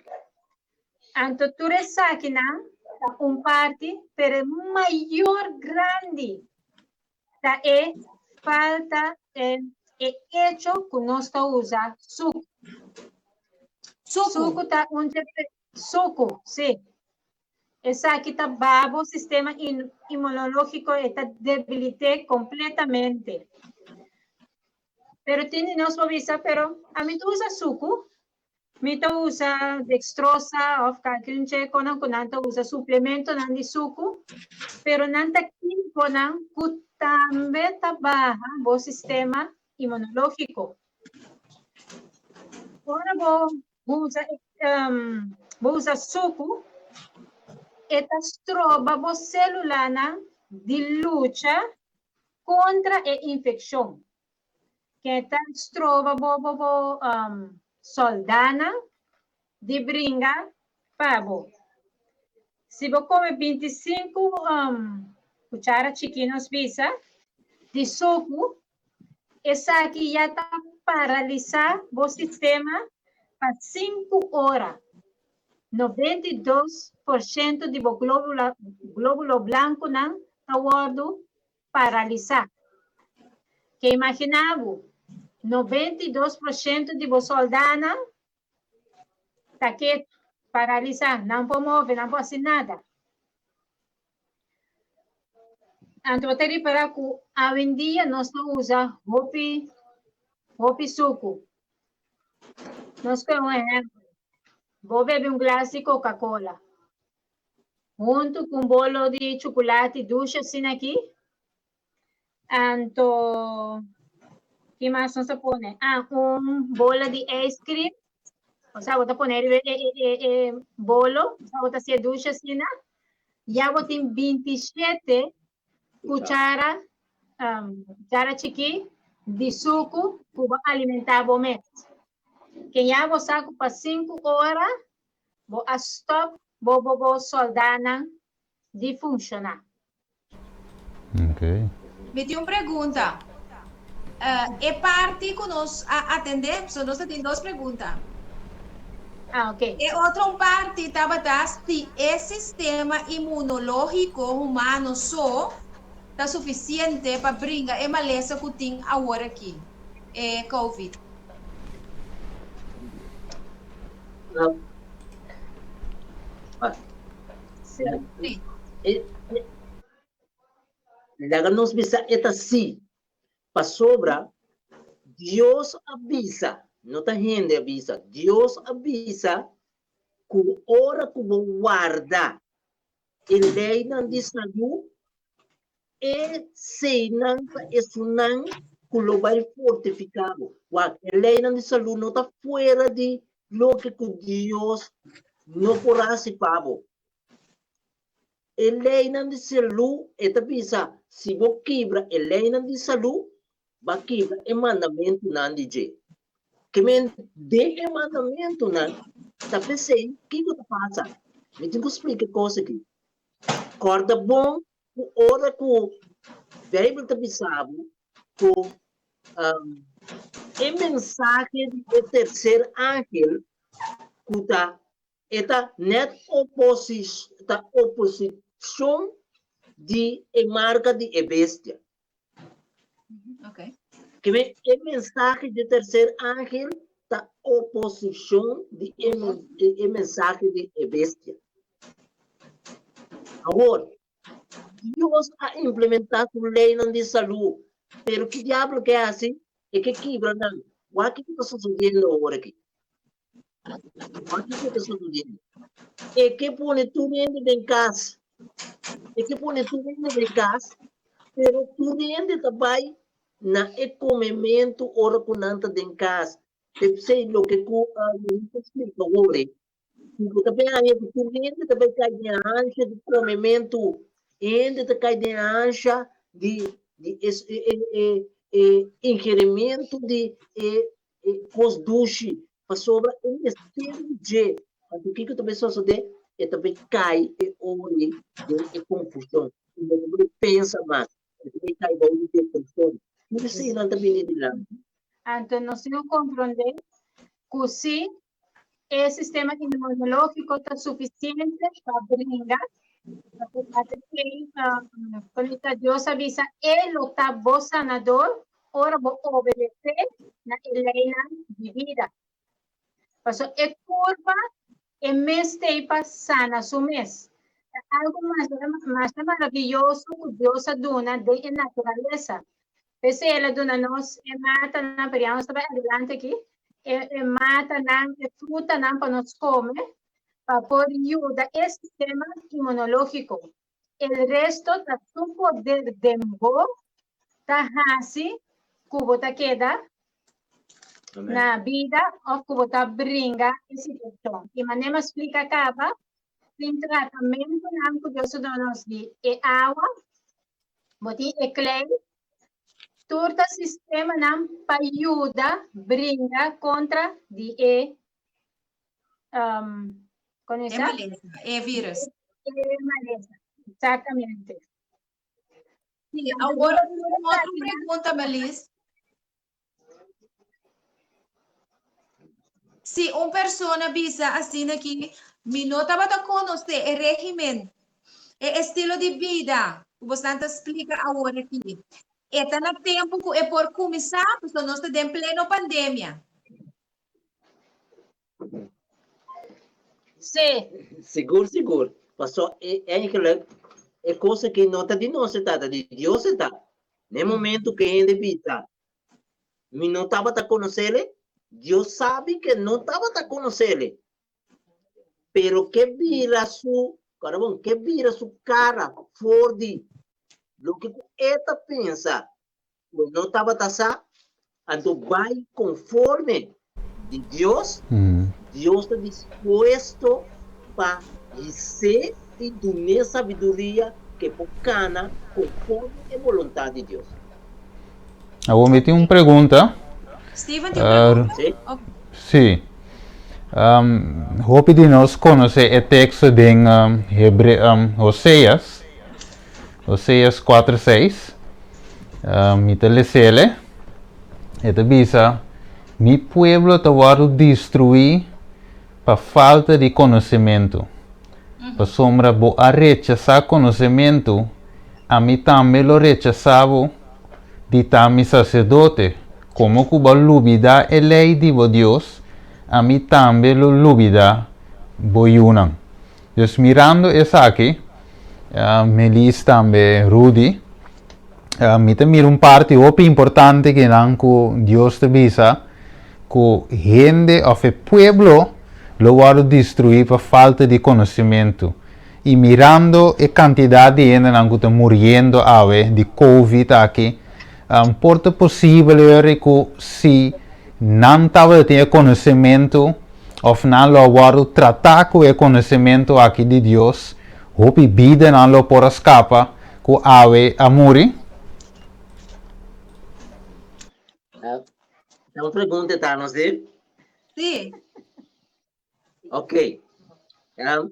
[SPEAKER 4] Anto tur esakinan ta un parti, pero e mayor grandi ta e falta e e hecho ku nos ta usa suku.
[SPEAKER 2] Suku.
[SPEAKER 4] Suku ta un suku, sí. Esaki ta baha bo sistema inmunológiko, e ta debilit'é kompletamente. Pero tin di nos por bisa, pero ami ta usa suku, mi ta usa dextrosa òf kalke un dje konan ku nan ta usa suplementonan di suku, pero nan ta kímikonan ku tambe ta baha bo sistema inmunológiko. Ora bo usa bo usa suku, e ta stroba bo sélulanan di lucha kontra e infekshon. Ke ta stroba bo bo bo sòldánan di bringa pa bo. Si bo kome 25 kuchara chikí nos bisa di suku, esaki ya ta paralisá bo sistema. Pa sinku ora, 92% di bo glóbulo blankunan ta wòrdu paralisá. Ke imaginá bo, 92% di bo sòldánan ta ketu, paralisá, nan por move, nan por hasi nada. Anto bo ta ripará ku awendia nos ta usa hopi, hopi suku. Nos kohe un ehèmpel, bo bebe un glas di Coca-Cola huntu ku un bolo di chukulati dushi asina aki, anto ki mas nos ta pone? Ah, un bola di ice cream, osea bo ta pone riba e e e bolo, osea bo ta hasié dushi asina, ya bo tin 27 Cuchara, cuchara chikí di suku ku bo alimentá bo mes. Ken ya bo sa ku pa sinku ora bo a stòp bo bo bo sòldánan di funshoná.
[SPEAKER 1] Okay.
[SPEAKER 2] Mi tin un pregunta. E parti ku nos a atendé, so nos ta tin dos pregunta.
[SPEAKER 4] Ah, ok.
[SPEAKER 2] E otro un parti tabata si e sistema inmunológiko humano so ta sufisiente pa bringa e malesa ku tin awor aki, e covid.
[SPEAKER 4] Sí.
[SPEAKER 3] Laga nos bisa e ta sí, pasobra Dios a bisa, no ta hende a bisa, Dios a bisa ku ora ku bo warda e leinan di salú, eseinan ta esunnan ku lo bai fortifiká bo. Wak, e leinan di salú no ta fuera di loke ku Dios no por hasi pa bo. E leinan di salú, e ta bisa, si bo kibra e leinan di salú, bo a kibra e mandamentunan di dje. Ke men den e mandamentunan ta p'esei, kiko ta pasa? Mi tin ku splika e kos aki. Kòrda bon ku ora ku Beibel ta bisa bo ku e mensahe di e terser angel ku ta E ta net ta oposicion di e marca di e bestia.
[SPEAKER 2] Okay.
[SPEAKER 3] Ke e mensahe di tercer angel ta oposicion di e, e mensahe di e bestia. Awor, Dios a implementa su leynan di salú, pero ki diablo ke hasi? E ke kibra nan. Wak kiko ta sucediendo awor aki? Wak kiko ta sucediendo? E ke pone tur hende den kas. E ke pone tur hende den kas, pero tur hende ta bai na e komementu ora ku nan ta den kas. P'esei loke ku mi ta splika awor ei, Bo ta bin haña ku tur hende ta bai kai den ansha di komementu. Hende ta kai den ansha di di e e e e ingerimentu di e e kos dushi, pasobra e mester di dje. Anto kiko ta bai sosodé? E ta bai kai e ori den e konfushon. E no ta bai pensa mas, e ta bai kai bou di depreshon. Tur eseinan ta bini dilanti.
[SPEAKER 4] Anto nos tin ku komprondé ku si E sistema inmunológiko ta sufisiente pa bringa Konita Dios a bisa e lo ta bo sanador ora bo obedesé na e leinan di bida. Paso e kurpa e mes t'ei pa sana su mes. Ta algu masha maraviyoso ku Dios a duna den e naturalesa. P'esei el a duna nos e matanan, pero ya nos ta bai adelante aki, e e matanan, e frutanan pa nos kome, pa por yuda e sistema inmunológiko. El resto ta su poder den bo ta hasi ku bo ta keda na bida òf ku bo ta bringa e situashon. I manera mi a splika kaba, tin tratamentunan ku Dios a duna nos di e awa, bo tin e klei, tur ta sistemanan pa yuda bringa kontra di e um, kon
[SPEAKER 2] E malesa, e virus.
[SPEAKER 4] E malesa, exactamente.
[SPEAKER 2] Sí, awor un otro pregunta, Melis. Si un persona bisa asina aki, Mi no tabata konosé e régimen, e estilo di bida ku bosnan ta splika awor aki, e ta na tempu ku e por kuminsá pasobra nos ta den pleno pandemia.
[SPEAKER 4] Sí.
[SPEAKER 3] Sigur, sigur. Paso e eigenlijk e kos aki no ta di nos e ta, ta di Dios e ta. Na e momento ku e hende bisa, Mi no tabata konosele, Dios sabi ke no tabata konosele. Pero ke bira su, kòrda bon, ke bira su kara for di loke ku e ta pensa ku e no tabata sa, anto bai konforme di Dios, Dios ta dispuesto pa his'é i dun'é sabiduria ku e por kana konforme e boluntat di Dios.
[SPEAKER 1] Awor mi tin un pregunta.
[SPEAKER 2] Steven tin un pregunta?
[SPEAKER 3] Sí.
[SPEAKER 1] Sí. Hopi di nos konosé e teksto den Hebre, Hoseas, Hoseas 4, 6. Mi ta les'ele. E ta bisa, Mi pueblo ta wòrdu destruí pa falta di konosementu. Pasobra bo a rechasá konosementu, ami tambe lo rechasá bo di ta mi saserdote. Komo ku bo a lubidá e lei di bo Dios, ami tambe lo lubidá bo yunan. Dus mirando esaki, Melis tambe Rudy, mi ta mira un parti hopi importante kinan ku Dios ta bisa ku hende òf e pueblo lo wòrdu destruí pa falta di konosementu. I mirando e kantidat di hendenan ku ta muriendo awe di covid aki, por ta posibel eri ku si nan tabata tin e konosementu òf nan lo a wòrdu tratá ku e konosementu aki di Dios, hopi bidanan lo por a skapa ku awe a muri?
[SPEAKER 3] Ta un pregunta ta nos di?
[SPEAKER 2] Sí.
[SPEAKER 3] Ok.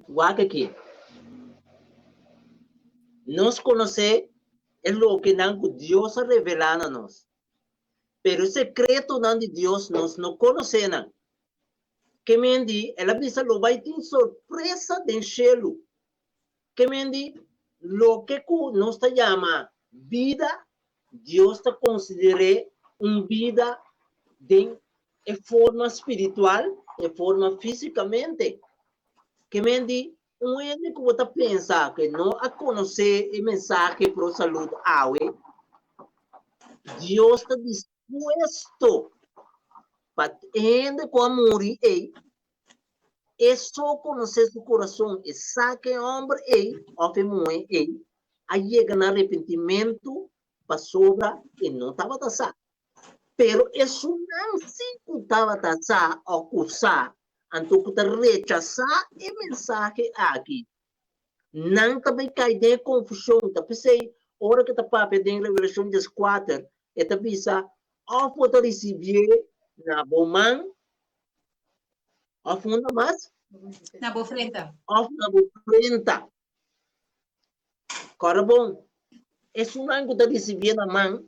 [SPEAKER 3] Wak aki. Nos konosé e lokenan ku Dios a revelá na nos. Pero e sekretonan di Dios nos no konosé nan. Ke men di, el a bisa lo bai tin sorpresa den shelu. Ke men di, loke ku nos ta yama bida, Dios ta konsider'é un bida den e forma spiritual, e forma físikamente. Ke men di, un hende ku bo ta pensa ku e no a konosé e mensahe pro salud awe, Dios ta dispuesto pa e hende ku a muri ei, E so konosé su kurason, e sa ku e hòmber ei òf e muhé ei a yega na arepentimentu pasobra e no tabata sa. Pero esunnan sí ku tabata sa òf ku sa, anto ku ta rechasá e mensahe aki, nan ta bai kai den e konfushon. Ta p'esei, ora ku e ta papia den Revelashon dieskuater, e ta bisa, Òf bo ta risibié na bo man Of unda mas?
[SPEAKER 2] Na bo frenta.
[SPEAKER 3] Of na bo frenta. Kòrda bon, esunnan ku ta risibié na man,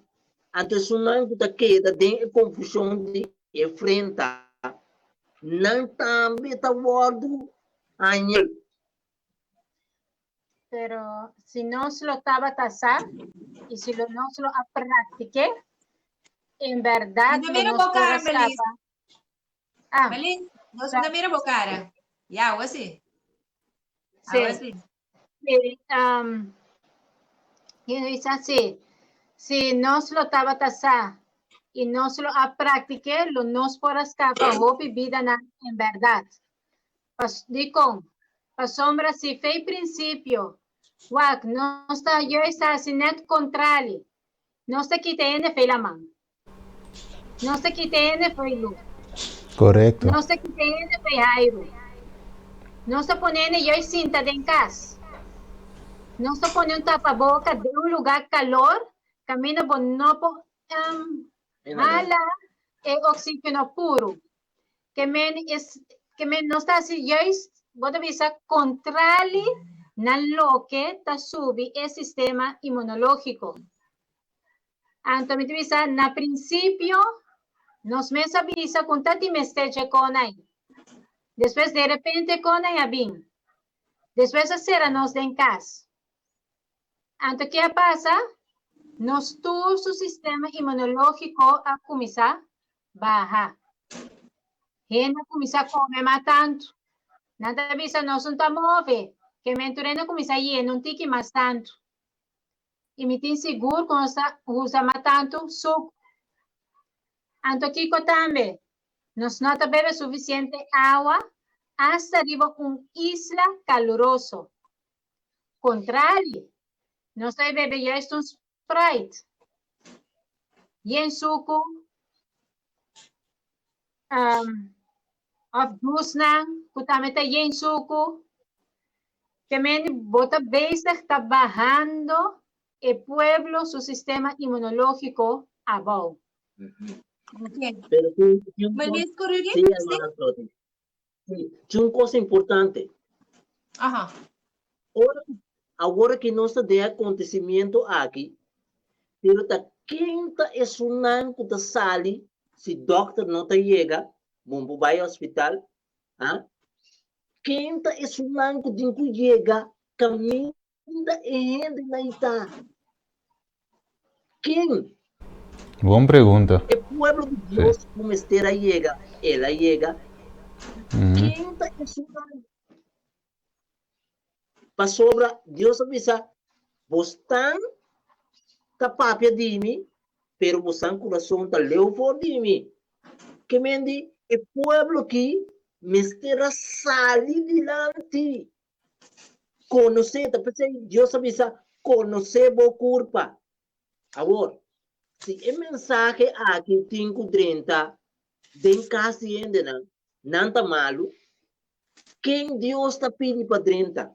[SPEAKER 3] anto esunnan ku ta keda den e konfushon di e frenta, nan tambe ta wòrdu hañá.
[SPEAKER 4] Pero si nos lo tabata sa i si lo nos lo a praktiké, en bèrdat
[SPEAKER 2] No
[SPEAKER 4] lo
[SPEAKER 2] mira
[SPEAKER 4] nos
[SPEAKER 2] bo
[SPEAKER 4] por a
[SPEAKER 2] kara, Melis.
[SPEAKER 4] skapa. Ah,
[SPEAKER 2] Melis, nos no mira bo cara. Ya, awe sí.
[SPEAKER 4] Sí.
[SPEAKER 2] Awe sí.
[SPEAKER 4] Sí, um, y no dice así, si nos lo tabata sa y nos lo a practiqué, lo nos por a escapa hopi vida na en verdad. Pas, di con, pasobra si fe principio, wak, nos ta juist hasi net contrali, nos ta kita hende fe la man. Nos ta kita hende fo'i lus.
[SPEAKER 1] Korekto.
[SPEAKER 4] Nos ta kita hende fo'i hairu. Nos ta pone hende yoi sinta den kas. Nos ta pone un tapaboka den un lugá kalor kaminda bo no por hala e oksígeno puru. Ke men es ke men nos ta hasi juist bo ta bisa kontrali na loke ta subi e sistema inmunológiko. Anto mi ta bisa, na prinsipio, nos mes a bisa ku ta tin mester dje kon ai. Despues derepente konai a bin. Despues a sera nos den kas. Anto ke a pasa? Nos tur su sistema inmunológiko a kuminsá baha. Hende a kuminsá kome mas tantu. Nan ta bisa nos no ta move, ke men tur hende a kuminsá yena un tiki mas tantu. I mi tin sigur ku nos ta usa mas tantu suku. Anto kiko tambe? Nos no ta bebe sufisiente awa asta riba un isla kaluroso. Kontrali, nos ta bebe juist un Sprite, yen suku, um, of juicenan ku tambe ta yen suku. Ke men bo ta bezig ta bahando e pueblo su sistema inmunológiko abou.
[SPEAKER 2] Okay.
[SPEAKER 3] Pero tin, tin un
[SPEAKER 2] Meneer
[SPEAKER 3] kos,
[SPEAKER 2] Scoruri?
[SPEAKER 3] sí,
[SPEAKER 2] Sí?
[SPEAKER 3] hermana Floti. Sí, tin un kos importante.
[SPEAKER 2] Aha.
[SPEAKER 3] Ora, awor ki nos ta den acontecimiento aki, pero ta ken ta esunnan ku ta sali si dokter no ta yega, bon por bai hospital, ha? Ken ta esunnan ku tin ku yega kaminda e hendenan ta? Ken?
[SPEAKER 1] Bon pregunta.
[SPEAKER 3] E pueblo di Dios ku mester a yega, el a yega. Ken ta esunnan? Pasobra Dios a bisa, Bosnan ta papia di mi, pero bosnan kurason ta leu for di mi. Ke men di, e pueblo aki mester a sali dilanti. Konosé, ta p'esei Dios a bisa, konosé bo kurpa. Awor, si e mensahe aki tin ku drenta den kas di hendenan, nan ta malu, Ken Dios ta pidi pa drenta?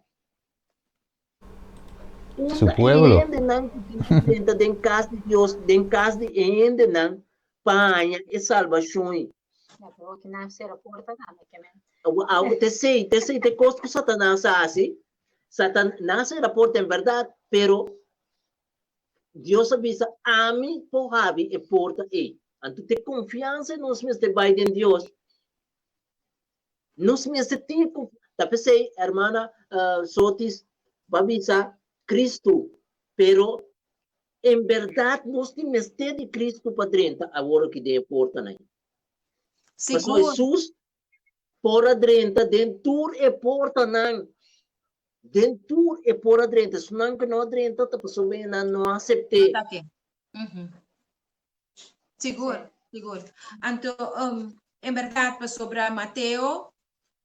[SPEAKER 1] Su
[SPEAKER 3] Unda e
[SPEAKER 1] pueblo.
[SPEAKER 3] hendenan ku tin ku drenta den kas di Dios, den kas di e hendenan pa haña e salbashon ei?
[SPEAKER 4] Ya, pero ki nan sera porta tambe, ke men.
[SPEAKER 3] Awo, awo, t'esei, t'esei t'e kos ku Satanas a hasi. Satanas sera porta en bèrdat, pero Dios a bisa, Ami por habri e porta ei. Anto t'e konfiansa nos mester bai den Dios. Nos mester tin ku ta p'esei hermana Sotis ba bisa Cristo, pero en berdad nos tin mester di Cristo pa drenta awor aki den e portanan. Pasobra
[SPEAKER 2] Sigur.
[SPEAKER 3] Jesus por a drenta den tur e portanan, den tur e por a drenta. Esunnan ku no a drenta ta pasobra nan no a asept'é.
[SPEAKER 2] Ta ke. Sigur, sigur. Anto, um, en berdad, pasobra Mateo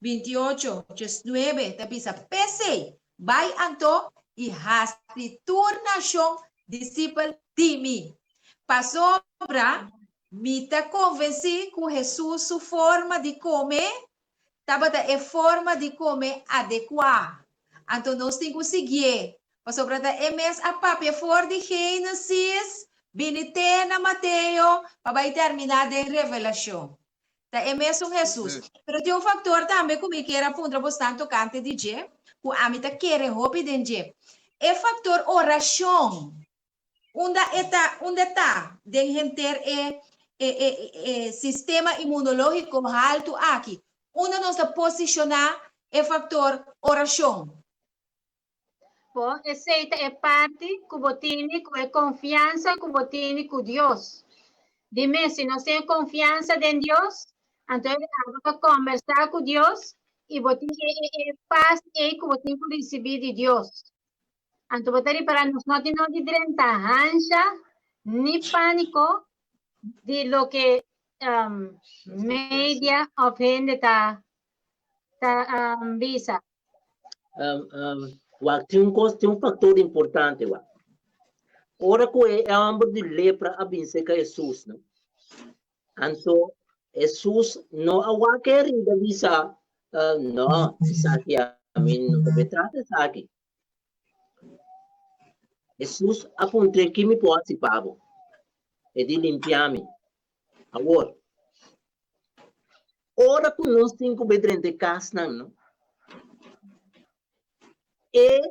[SPEAKER 2] 28, 19 ta bisa, P'esei, bai anto i hasi tur nashon disipel di mi. Pasobra mi ta konvensí ku Hesus su forma di kome tabata e forma di kome adekuá. Anto nos tin ku siguié, pasobra ta e mes a papia for di Génesis bini te na Mateo pa bai terminá den Revelashon. Ta e mesun Hesus. Pero tin un faktor tambe ku mi kier a puntra bosnan tokante di dje, ku ami ta kere hopi den dje. E faktor orashon. Unda e ta, unda e ta den henter e e e e sistema inmunológiko haltu aki? Unda nos ta posishoná e faktor orashon?
[SPEAKER 4] Bo, esei ta e parti ku bo tini ku e konfiansa ku bo tini ku Dios. Di mes, si nos tin e konfiansa den Dios, anto e abo ta kombersá ku Dios i bo tin e e e pas ei ku bo tin ku risibí di Dios. Anto bo ta ripará nos no tin no di drenta hansha ni pániko di loke um, media of hende ta ta um, bisa.
[SPEAKER 3] Um, um, wak, tin un kos, tin un faktor importante, wak. Ora ku e hòmber di lepra a bin serka Hesus, no? Anto Hesus no a wak e riba bisa, uh, no, esaki ami no ta trata esaki. Hesus a puntr'é, Ki mi por hasi pa bo? E di, Limpia mi. Awor, ora ku nos tin ku bai drenta e kasnan, no? E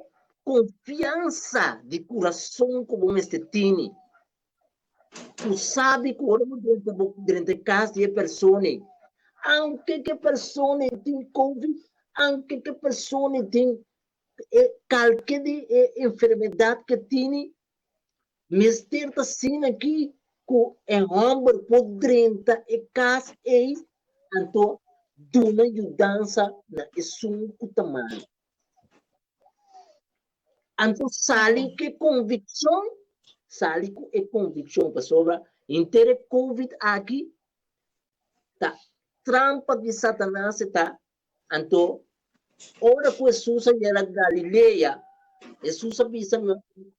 [SPEAKER 3] konfiansa di kurason ku bo mester tini, ku sabi ku ora bo drenta bo drenta e kas di e persona ei, Aunke ku e persona ei tin covid, aunke ku e persona ei tin e kalke di e enfermedat ku e tini, mester ta asina aki ku e hòmber por drenta e kas ei anto duna yudansa na esun ku ta malu. Anto sali ku e konvikshon, sali ku e konvikshon pasobra henter e covid aki ta trampa di Satanas e ta. Anto ora ku Hesus a yega Galilea, Hesus a bisa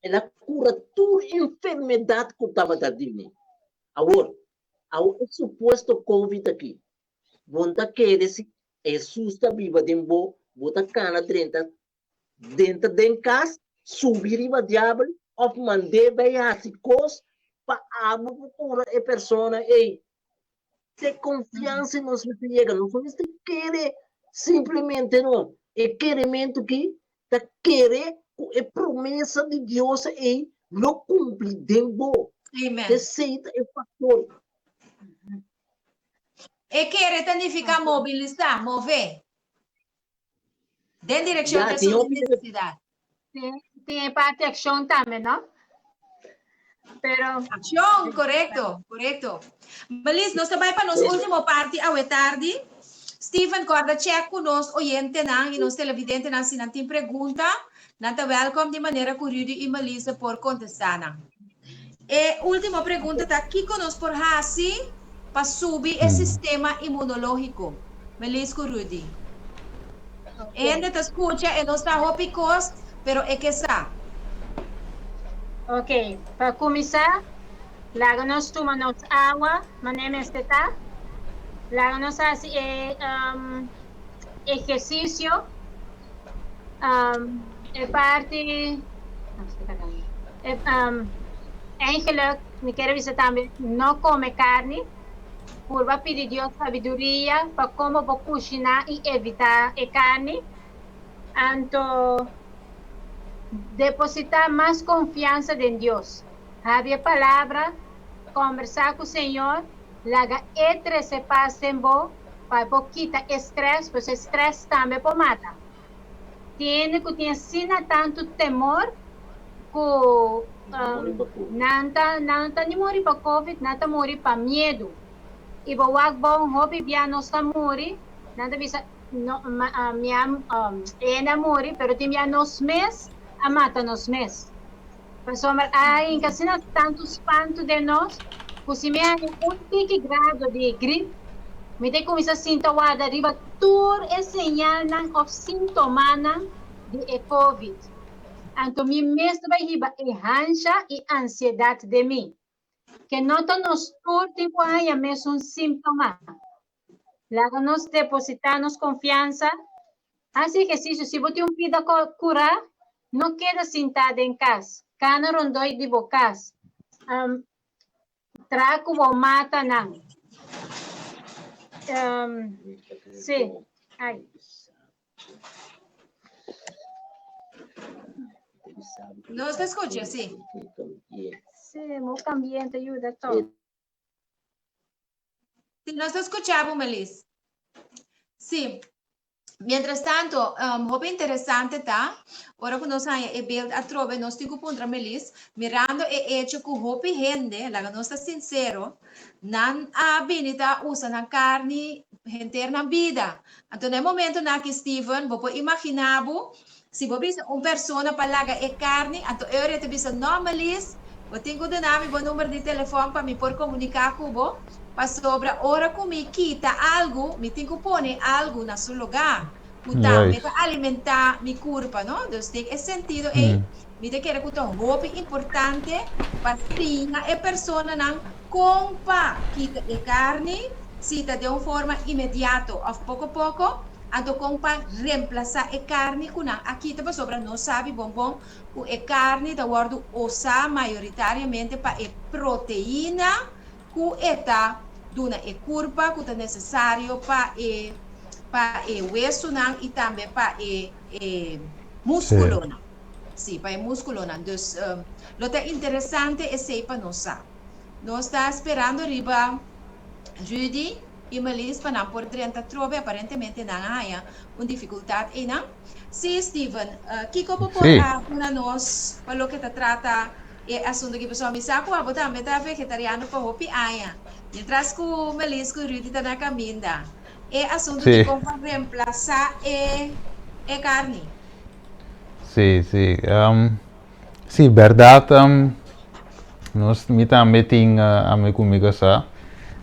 [SPEAKER 3] el a kura tur enfermedat ku tabata dini. Awor, awor e supuesto covid aki, Bo no ta kere si Hesus ta biba den bo, bo ta kana drenta drenta den kas, subi riba diabel òf mand'é bai hasi kos pa abo por kura e persona ei. Te konfiansa nos mester yega, nos no mester kere simplemente no. E kerementu ki ta kere ku e promesa di Dios ei lo kumpli den bo.
[SPEAKER 2] Amen.
[SPEAKER 3] Esei ta e faktor.
[SPEAKER 2] E kere ta nifiká mobilisá, move. Den direkshon
[SPEAKER 3] Ya,
[SPEAKER 2] di
[SPEAKER 3] tin
[SPEAKER 2] esun
[SPEAKER 3] hopi
[SPEAKER 2] di nesesidat.
[SPEAKER 4] Tin e parti akshon tambe, no? Pero
[SPEAKER 2] Akshon, korekto, korekto. Melis, nos ta bai pa nos último parti awe tardi. Steven, kòrda chèk ku nos oyentenan i nos televidentenan si nan tin pregunta, nan ta wèlkòm di manera ku Rudy i Melissa por kontestá nan. E último pregunta ta, kiko nos por hasi pa subi e sistema inmunológiko? Melis ku Rudy. E hende ta skucha, e no sa hopi kos, pero e ke sa.
[SPEAKER 4] Ok, pa kuminsá, laga nos tuma nos awa manera mester ta. Laga nos hasi e ehersisio. E parti, Eigenlijk, mi kier a bisa tambe, no come carni. Purba pidi Dios sabiduria pa como bo cushina y evita e carni. Anto, deposita mas confiansa den Dios. Habri e palabra, combersa cu Señor, laga E trece paz den bo pa e por kita e stress, pues e stress tambe por mata. Tin hende ku tin asina tantu temor ku nan ta nan ta ni muri pa covid, nan ta muri pa miedu. I bo wak bon hopi bia nos ta muri, nan ta bisa no mi a e hende a muri pero tin bia nos mes a mata nos mes. Pasobra a hinka asina tantu spantu den nos ku si mi haña un tiki grado di grip, mi ta kuminsá sinta warda riba tur e señalnan òf sintomanan di e covid. Anto mi mes ta bai hiba e hansha i ansiedat den mi. Ke no ta nos tur tin ku haña mesun síntoma. Laga nos depositá nos konfiansa. Hasi ehersisio. Si bo tin un pida kurá, no keda sintá den kas. Kana rondoi di bo kas. Traha ku bo matanan. Sí. Ai.
[SPEAKER 2] Nos ta skucha, sí.
[SPEAKER 4] Sí, moka ambiente yuda tòg.
[SPEAKER 2] Si nos ta scucha bo, Melis. Sí. Mientras tanto, hopi interesante ta, ora cu nos haña e beeld atrobe, nos tin cu puntra Melis, mirando e hecho cu hopi hende, laga nos ta sincero, nan a bini ta usa nan carni henter nan bida. Anto na e momentonan aki, Steven, bo por imagina bo, Si bo bisa un persona pa laga e carni, anto e ora e ta bisa, No, Melis, bo tin cu duna mi bo number di telefon pa mi por comunica cu bo, pasobra ora cu mi kita algu, mi tin cu pone algu na su lugar, cu tambe ta alimenta mi curpa, no? Dus den e sentido ei, mi ta kere cu ta hopi importante pa siña e personanan con pa kita e carni, si ta den un forma inmediato of poco poco, Anto kon pa remplasá e karni ku nan a kita pasobra nos sabi bon bon ku e karni ta wòrdu osá mayoritariamente pa e proteina ku e ta duna e kurpa ku ta nesesario pa e pa e wesunan i tambe pa e e muskulonan. Sí, pa e muskulonan. Dus lo ta interesante esei pa nos sa. Nos ta sperando riba Rudy. i Melis pa nan por drenta atrobe, aparentemente nan a haña un difikultat einan. Sí, Steven, kiko bo por a duna nos pa loke ta trata e asuntu aki? Pasobra mi sa ku abo tambe ta vegetariano pa hopi aña, mientras ku Melis ku Rudy ta na kaminda. E asuntu di kon pa remplasá e e karni.
[SPEAKER 1] Sí, sí. Sí, bèrdat nos mi tambe tin ami ku mi kasá.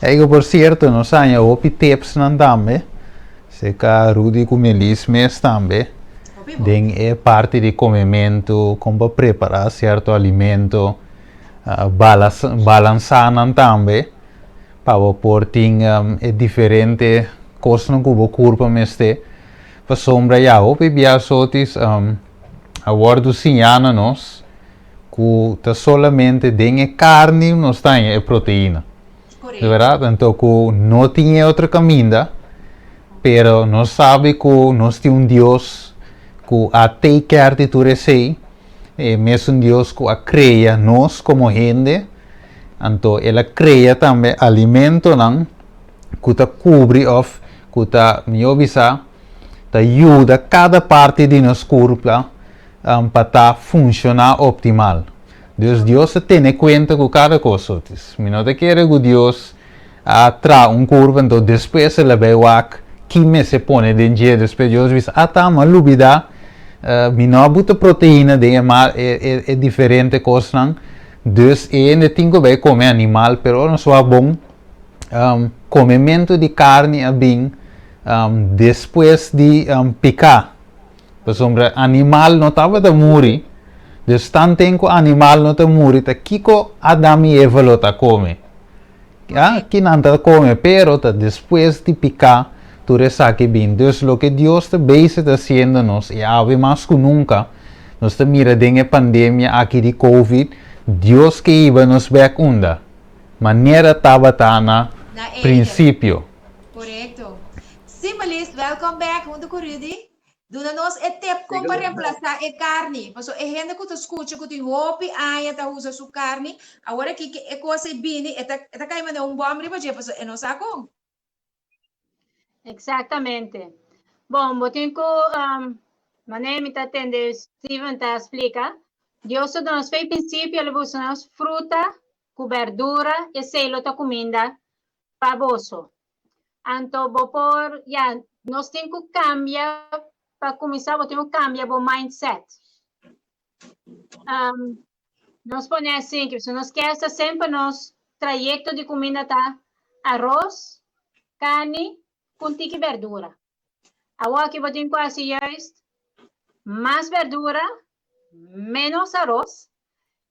[SPEAKER 1] Eigo por sierto nos haña hopi tipsnan tambe serka Rudy ku Melis mes tambe den e parti di komementu, kon pa prepará sierto alimento, balansá nan tambe pa bo por tin e diferente kosnan ku bo kurpa mester. Pasobra ya hopi bia sotis a wòrdu siñá na nos ku ta solamente den e karni nos ta haña e proteina. Di bèrdat? Anto ku no tin e otro kaminda, pero nos sabi ku nos tin un Dios ku a take care di tur esei, e mesun Dios ku a krea nos komo hende, anto el a krea tambe alimentonan ku ta kubri òf ku ta, mihó bisá, ta yuda kada parti di nos kurpa pa ta funshoná optimal. Dus Dios ta tene kuenta ku kada kos. Otis, mi no ta kere ku Dios a traha un kurpa anto despues el a bai wak ki mester pone den dje. Despues Dios bisa, ah ta, mi a lubidá, mi no a buta proteina den e e diferente kosnan, dus e hende tin ku bai kome animal, pero ora nos wak bon, Komementu di karni a bin despues di piká, pasobra animal no tabata muri, dus tanten ku animal no ta muri ta kiko Adam i Eva lo ta kome? Ya, ki nan ta kome, pero ta despues di piká tur esaki bin. Dus loke Dios ta bezig ta hasiendo nos, i awe mas ku nunka, nos ta mira den e pandemia aki di covid, Dios ke hiba nos bèk unda? Manera tabata na
[SPEAKER 2] Na Eden.
[SPEAKER 1] prinsipio.
[SPEAKER 2] Korekto. Sí, Melis, welkom back huntu ku Rudy. Duna nos e tip kon pa remplasá e karni. Paso e hende ku ta skucha ku tin hopi aña ta usa su karni, awor aki ke e kos ei bini e ta e ta kai manera un bòm riba dje paso e no sa kon.
[SPEAKER 4] Exactamente. Bon, bo tin ku um, manera mi ta tende Steven ta splika, Dios ta duna nos fe prinsipio, el a buska nos fruta ku berdura, esei lo ta kuminda pa boso. Anto bo por, ya, nos tin ku kambia, pa kuminsá bo tin ku kambia bo mindset. Um, nos pone asin, que si nos kier sa semper nos trayecto di kuminda ta aros, karni, ku un tiki berdura. Awor aki bo tin ku hasi juist mas berdura, menos aros,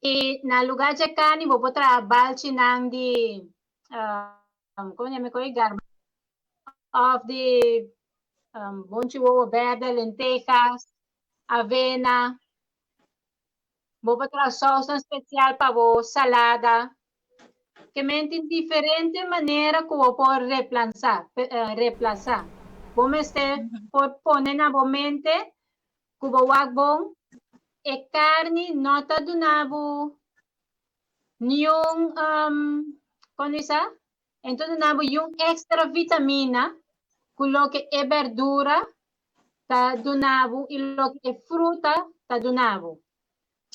[SPEAKER 4] i na lugar dje karni bo por traha balchinan di, um, komo yama e koi? Garbanzo òf di um, bonchi wowo bèrdè, lentejas, avena. Bo por traha sousnan spesial pa bo salada. Ke men tin diferente manera ku bo por replansá, replasá. Bo mester por pone na bo mente ku bo wak bon, e karni no ta duna bo niun, kon bisa? E ta duna bo niun ekstra vitamina ku loke e berdura ta duna bo i loke e fruta ta duna bo.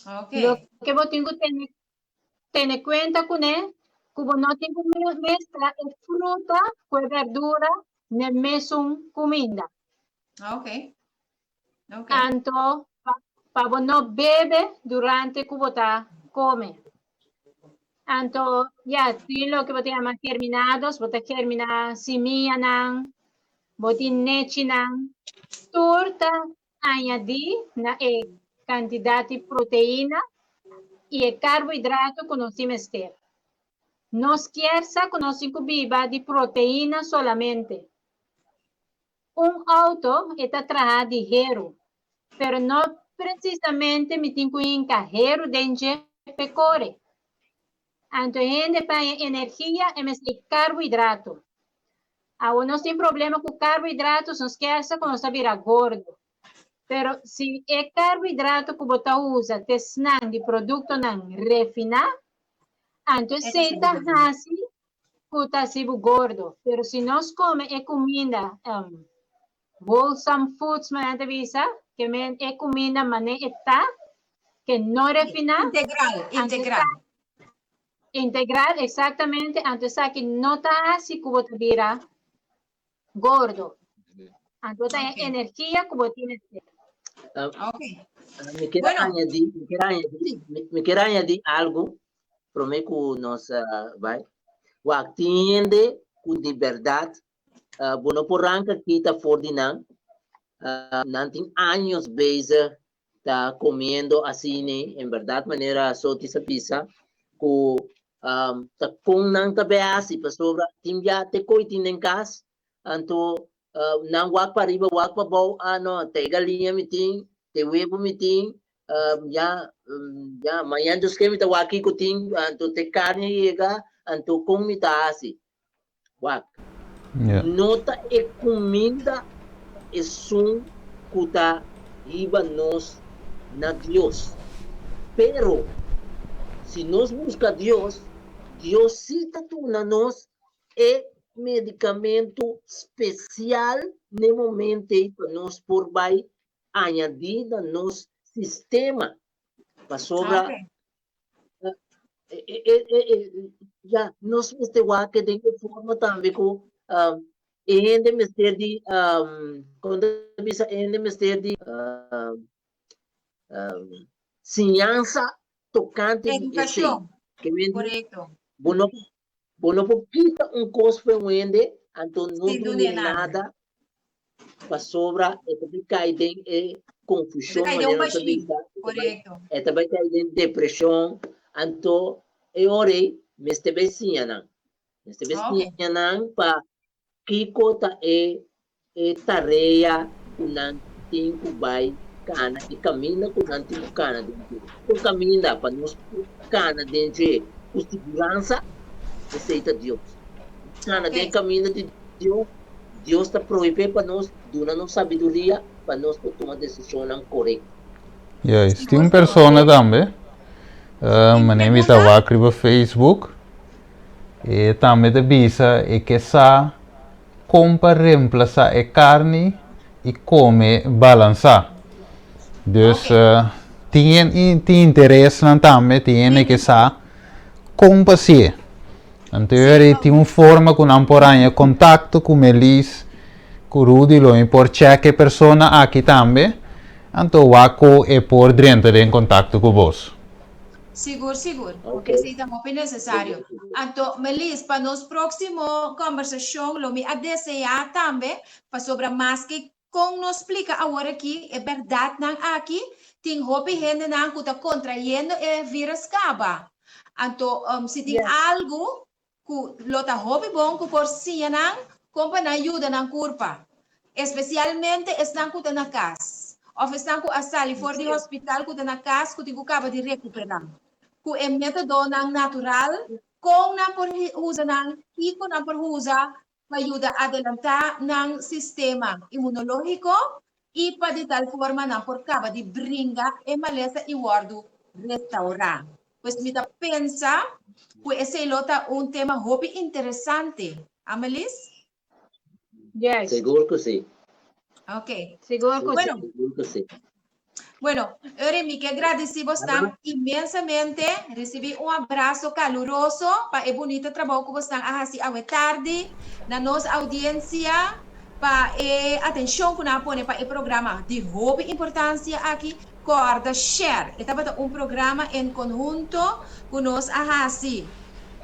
[SPEAKER 4] Loke bo tin ku tene tene kuenta kuné ku bo no tin ku meskla e fruta ku e berdura n'e mesun kuminda. Anto pa bo no bebe durante ku bo ta kome. Anto ya tin loke bo ta yama germinados, bo ta germiná simianan, bo tin nechinan, tur ta añadí na e kantidat di proteina i e karbohidrato ku nos tin mester. Nos kier sa ku nos tin ku biba di proteina solamente. Un outo e ta traha di heru, pero no presisamente mi tin ku hinka heru den dje p'e kore. Anto e hende pa haña energia e mester di karbohidrato. Awor nos tin problema ku karbohidrato, nos kier sa ku nos ta bira gordo. Pero si e karbohidrato ku bo ta usa ta esnan di produktonan refiná, anto esei ta hasi. ku ta hasi bo gordo, pero si nos kome e kuminda wholesome foods manera nan ta bisa, ke men e kuminda manera e ta, ke no refiná.
[SPEAKER 2] Integral, integral.
[SPEAKER 4] Integral, exactamente. Anto esaki no ta hasi ku bo ta bira gordo. Anto ta e energia ku bo tin mester.
[SPEAKER 2] Ok.
[SPEAKER 3] Mi kier
[SPEAKER 2] Bueno.
[SPEAKER 3] añadi, mi kier añadi, mi kier añadi algo prome ku nos bai. Wak, tin hende ku di berdad bo no por ranka kita for di nan. Nan tin años bezig ta comiendo asina, en berdad manera Soti sa bisa, cu ta con nan ta bay haci, pasobra tin bia te coy tin den cas, anto nan wak pa riba wak pa bou, ah no, te galiña mi tin, te webo mi tin, ya, ya, mañana dus ke mi ta wak kico tin, anto te carni a yega, anto con mi ta haci? Wak, no ta e kuminda esun ku ta hiba nos na Dios. Pero, si nos buska Dios, Dios sí ta duna nos e medikamentu spesial n'e momento ei pa nos por bai añadí na nos sistema. Pasobra ya nos mester wak den e forma tambe ku e hende mester di kon ta bisa e hende mester di siñansa tokante di esei.
[SPEAKER 2] Edukashon, korekto.
[SPEAKER 3] Bo no Bo no por kita un kos pa un hende, anto no
[SPEAKER 2] Sin
[SPEAKER 3] dun'é
[SPEAKER 2] dun'é nada.
[SPEAKER 3] nada, pasobra e ta bai kai den e
[SPEAKER 2] E ta
[SPEAKER 3] konfushon,
[SPEAKER 2] kai den un
[SPEAKER 3] manera nos ta
[SPEAKER 2] bashí.
[SPEAKER 3] bisa, e ta bai,
[SPEAKER 2] Korekto.
[SPEAKER 3] e ta bai kai den depreshon. Anto e ora ei mester bai siña nan. Mester bai
[SPEAKER 2] Ok.
[SPEAKER 3] siña nan pa Kiko ta e e tarea ku nan tin ku bai kana, e kaminda ku nan tin ku kana den dje? Kiko kaminda pa nos por kana den dje ku siguransa? Esei ta Dios. Kana den
[SPEAKER 2] Ok.
[SPEAKER 3] kaminda di Dios, Dios ta prohibé pa nos, duna nos sabiduria pa nos por tuma desishonnan korekto.
[SPEAKER 1] Juist, tin
[SPEAKER 2] Sigur,
[SPEAKER 1] un
[SPEAKER 2] sigur.
[SPEAKER 1] persona tambe,
[SPEAKER 2] Tin
[SPEAKER 1] manera mi ta
[SPEAKER 2] pregunta?
[SPEAKER 1] wak riba Facebook, E tambe ta bisa e ke sa kon pa remplasá e karni i kome balansá. Dus tin tin interesnan tambe, tin hende ke sa kon pa hasié. Anto e tin un forma ku nan por haña kontakto ku Melis, ku Rudy lo mi por chèk e persona aki tambe, anto wak ku e por drenta den kontakto ku bos.
[SPEAKER 2] Sigur, sigur.
[SPEAKER 3] Ok.
[SPEAKER 2] Esei ta hopi necesario. Anto, Melis, pa nos próximo conversacion lo mi a deseá tambe, pasobra maske con nos splica awor aki e berdadnan aki, tin hopi hendenan cu ta contrayendo e virus caba. Anto, si tin algo ku lo ta hopi bon ku por siña nan kon pa nan yuda nan kurpa, espesialmente esnan ku ta na kas òf esnan ku a sali for di hospital ku ta na kas ku tin ku kaba di rekuperá. Ku e métodonan natural, kon nan por usa nan, kiko nan por usa pa yuda adelantá nan sistema imunológiko i pa di tal forma nan por kaba di bringa e malesa i wòrdu restaurá. Pues mi ta pensa ku esei lo ta un tema hopi interesante, Amelis?
[SPEAKER 4] Yes.
[SPEAKER 3] Sigur ku si.
[SPEAKER 2] Ok.
[SPEAKER 4] Sigur ku si.
[SPEAKER 2] Bueno.
[SPEAKER 3] Sigur ku si.
[SPEAKER 2] Bueno, Eury, mi ke gradisí bosnan inmensamente. Risibí un abraso kaluroso pa e bunita trabou ku bosnan a hasi awe tardi na nos audiensia, pa e atenshon ku nan a pone pa e programa di hopi importansia aki. Kòrda share. E tabata un programa en konhunto ku nos a hasi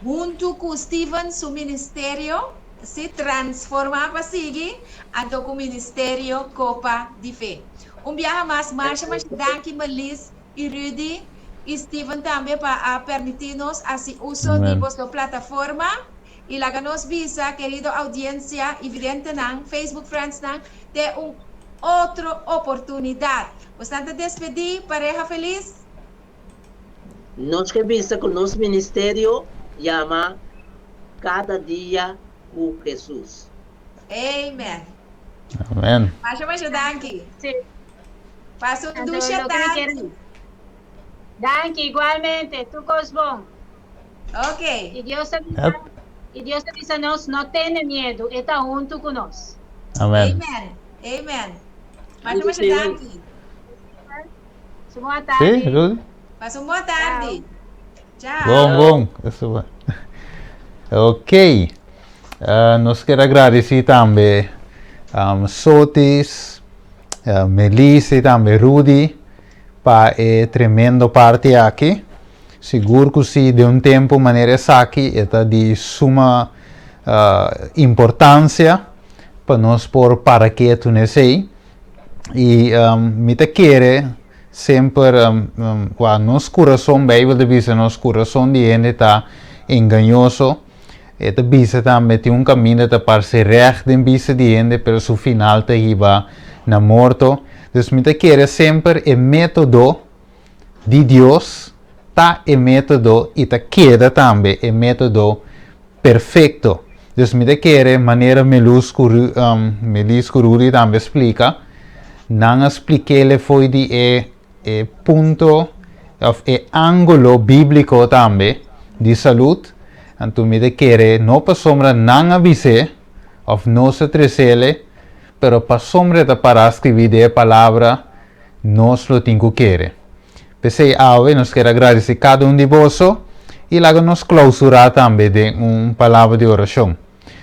[SPEAKER 2] huntu ku Steven su ministerio, sí, Transformá pa Sigui, anto ku Ministerio Kopa di Fe. Un biaha mas, masha masha danki Melis i Rudy i Steven tambe pa a permití nos hasi uso di
[SPEAKER 1] Amen.
[SPEAKER 2] boso plataforma. I laga nos bisa, kerido audiencia i videntenan, Facebook friendsnan, te un otro oportunidat. Bosnan ta despedí, pareha felis.
[SPEAKER 3] Nos ke bisa ku nos ministerio yama Kada Dia ku Hesus.
[SPEAKER 2] Amen.
[SPEAKER 1] Amen.
[SPEAKER 2] Masha masha danki.
[SPEAKER 4] Sí.
[SPEAKER 2] Pasa un
[SPEAKER 4] Anto
[SPEAKER 2] dusha
[SPEAKER 4] loke mi kier.
[SPEAKER 2] tardi.
[SPEAKER 4] Danki, igualmente. Tur kos bon.
[SPEAKER 2] Ok.
[SPEAKER 4] I Dios ta
[SPEAKER 1] Yep.
[SPEAKER 4] bisa. I Dios ta bisa nos, no tene miedu, e ta huntu ku nos.
[SPEAKER 1] Amen.
[SPEAKER 2] Amen. Amen. Masha masha danki.
[SPEAKER 4] Su bon
[SPEAKER 1] Sí,
[SPEAKER 4] tardi.
[SPEAKER 1] Rudy?
[SPEAKER 2] Pasa un bon tardi. Ciao.
[SPEAKER 1] Bon, bon. Eso va. Ok. Nos kier agradeci tambe um, Sotis, Melissa y tambe Rudy pa e tremendo parti aki. Sigur ku si den un tempu manera esaki e ta di suma importansia pa nos por para ketu na esei. I mi ta kere semper kua nos kurason, Beibel ta bisa nos kurason di hende ta engañoso. E ta bisa tambe tin un kaminda ta parse règt den bista di hende pero su final ta hiba na morto. Dus mi ta kere semper e método di Dios ta e método i ta keda tambe e método perfekto. Dus mi ta kere manera Melus ku Melis ku Rudy tambe splika, nan a splik'ele fo'i di e e punto òf e ángulo bíbliko tambe di salud. Anto mi ta kere no pasobra nan a bis'é òf nos a tres'ele, pero pasobra e ta pará skribí den e palabra Nos lo tin ku kere. P'esei awe nos kier a gradisí kada un di boso i laga nos klousurá tambe den un palabra di orashon.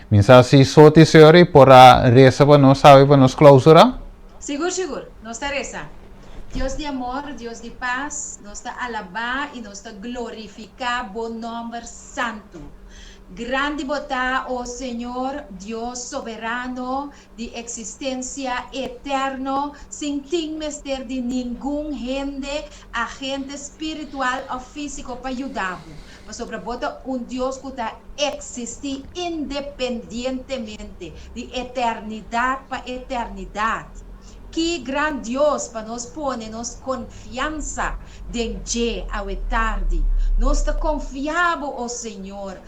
[SPEAKER 1] Mi sa si Soti Seori por a resa pa nos awe pa nos klousurá?
[SPEAKER 2] Sigur sigur, nos ta resa. Dios di amor, Dios di pas, nos ta alabá i nos ta glorifiká bo nòmber santu. Grandi bo ta, o Señor, Dios soberano, di eksistensia eterno sin tin mester di ningun hende, agente spiritual òf físiko pa yuda bo, pasobra bo ta un Dios ku ta eksistí independientemente di eternidat pa eternidat. Ki gran Dios pa nos pone nos konfiansa den dje awe tardi! Nos ta konfia bo, o Señor,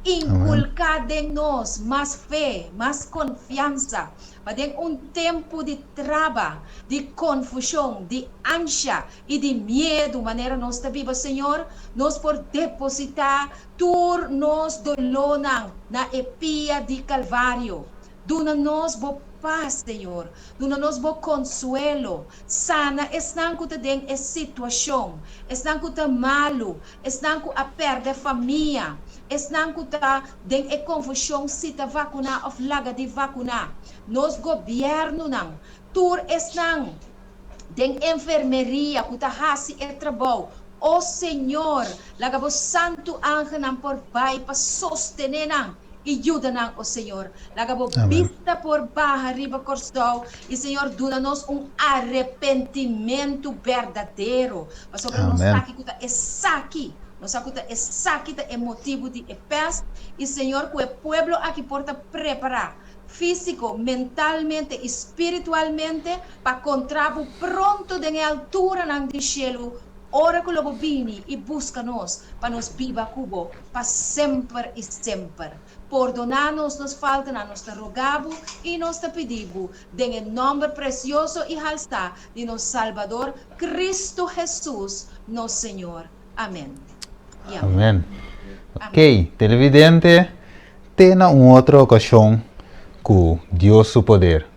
[SPEAKER 2] Inkulká den nos mas fe, mas konfiansa, pa den un tempu di traba, di konfushon, di ansha i di miedu manera nos ta biba, Señor, nos por depositá tur nos dolónan na e pia di Kalvario. Duna nos bo pas, Señor. Duna nos bo konsuelo. Sana esnan ku ta den e situashon, esnan ku ta malu, esnan ku a pèrdè famia, esnan ku ta den e konfushon si ta vakuná òf laga di vakuná, nos gobièrnunan, tur esnan den enfermeria ku ta hasi e trabou, o Señor, laga bo santu angelnan por bai pa sostené nan i yuda nan, o Señor. Laga bo bista por baha riba Kòrsou i, Señor, duna nos un arepentimentu berdadero, Pasobra nos sa ki ku ta esaki, nos sa ku ta esaki ta e motibu di e pèst, i Señor ku e pueblo aki por ta prepará físiko, mentalmente i spiritualmente pa kontra bo pronto den e alturanan di shelu ora ku lo bo bini i buska nos pa nos biba ku bo pa semper i semper. Pordoná nos nos faltanan, nos ta roga bo i nos ta pidi bo den e nòmber presioso i halsá di nos Salbador Cristo Jesus, nos Señor. Amen. Y amen.
[SPEAKER 1] Amen. Ok, televidente, te na un otro ocasion cu Dios su poder.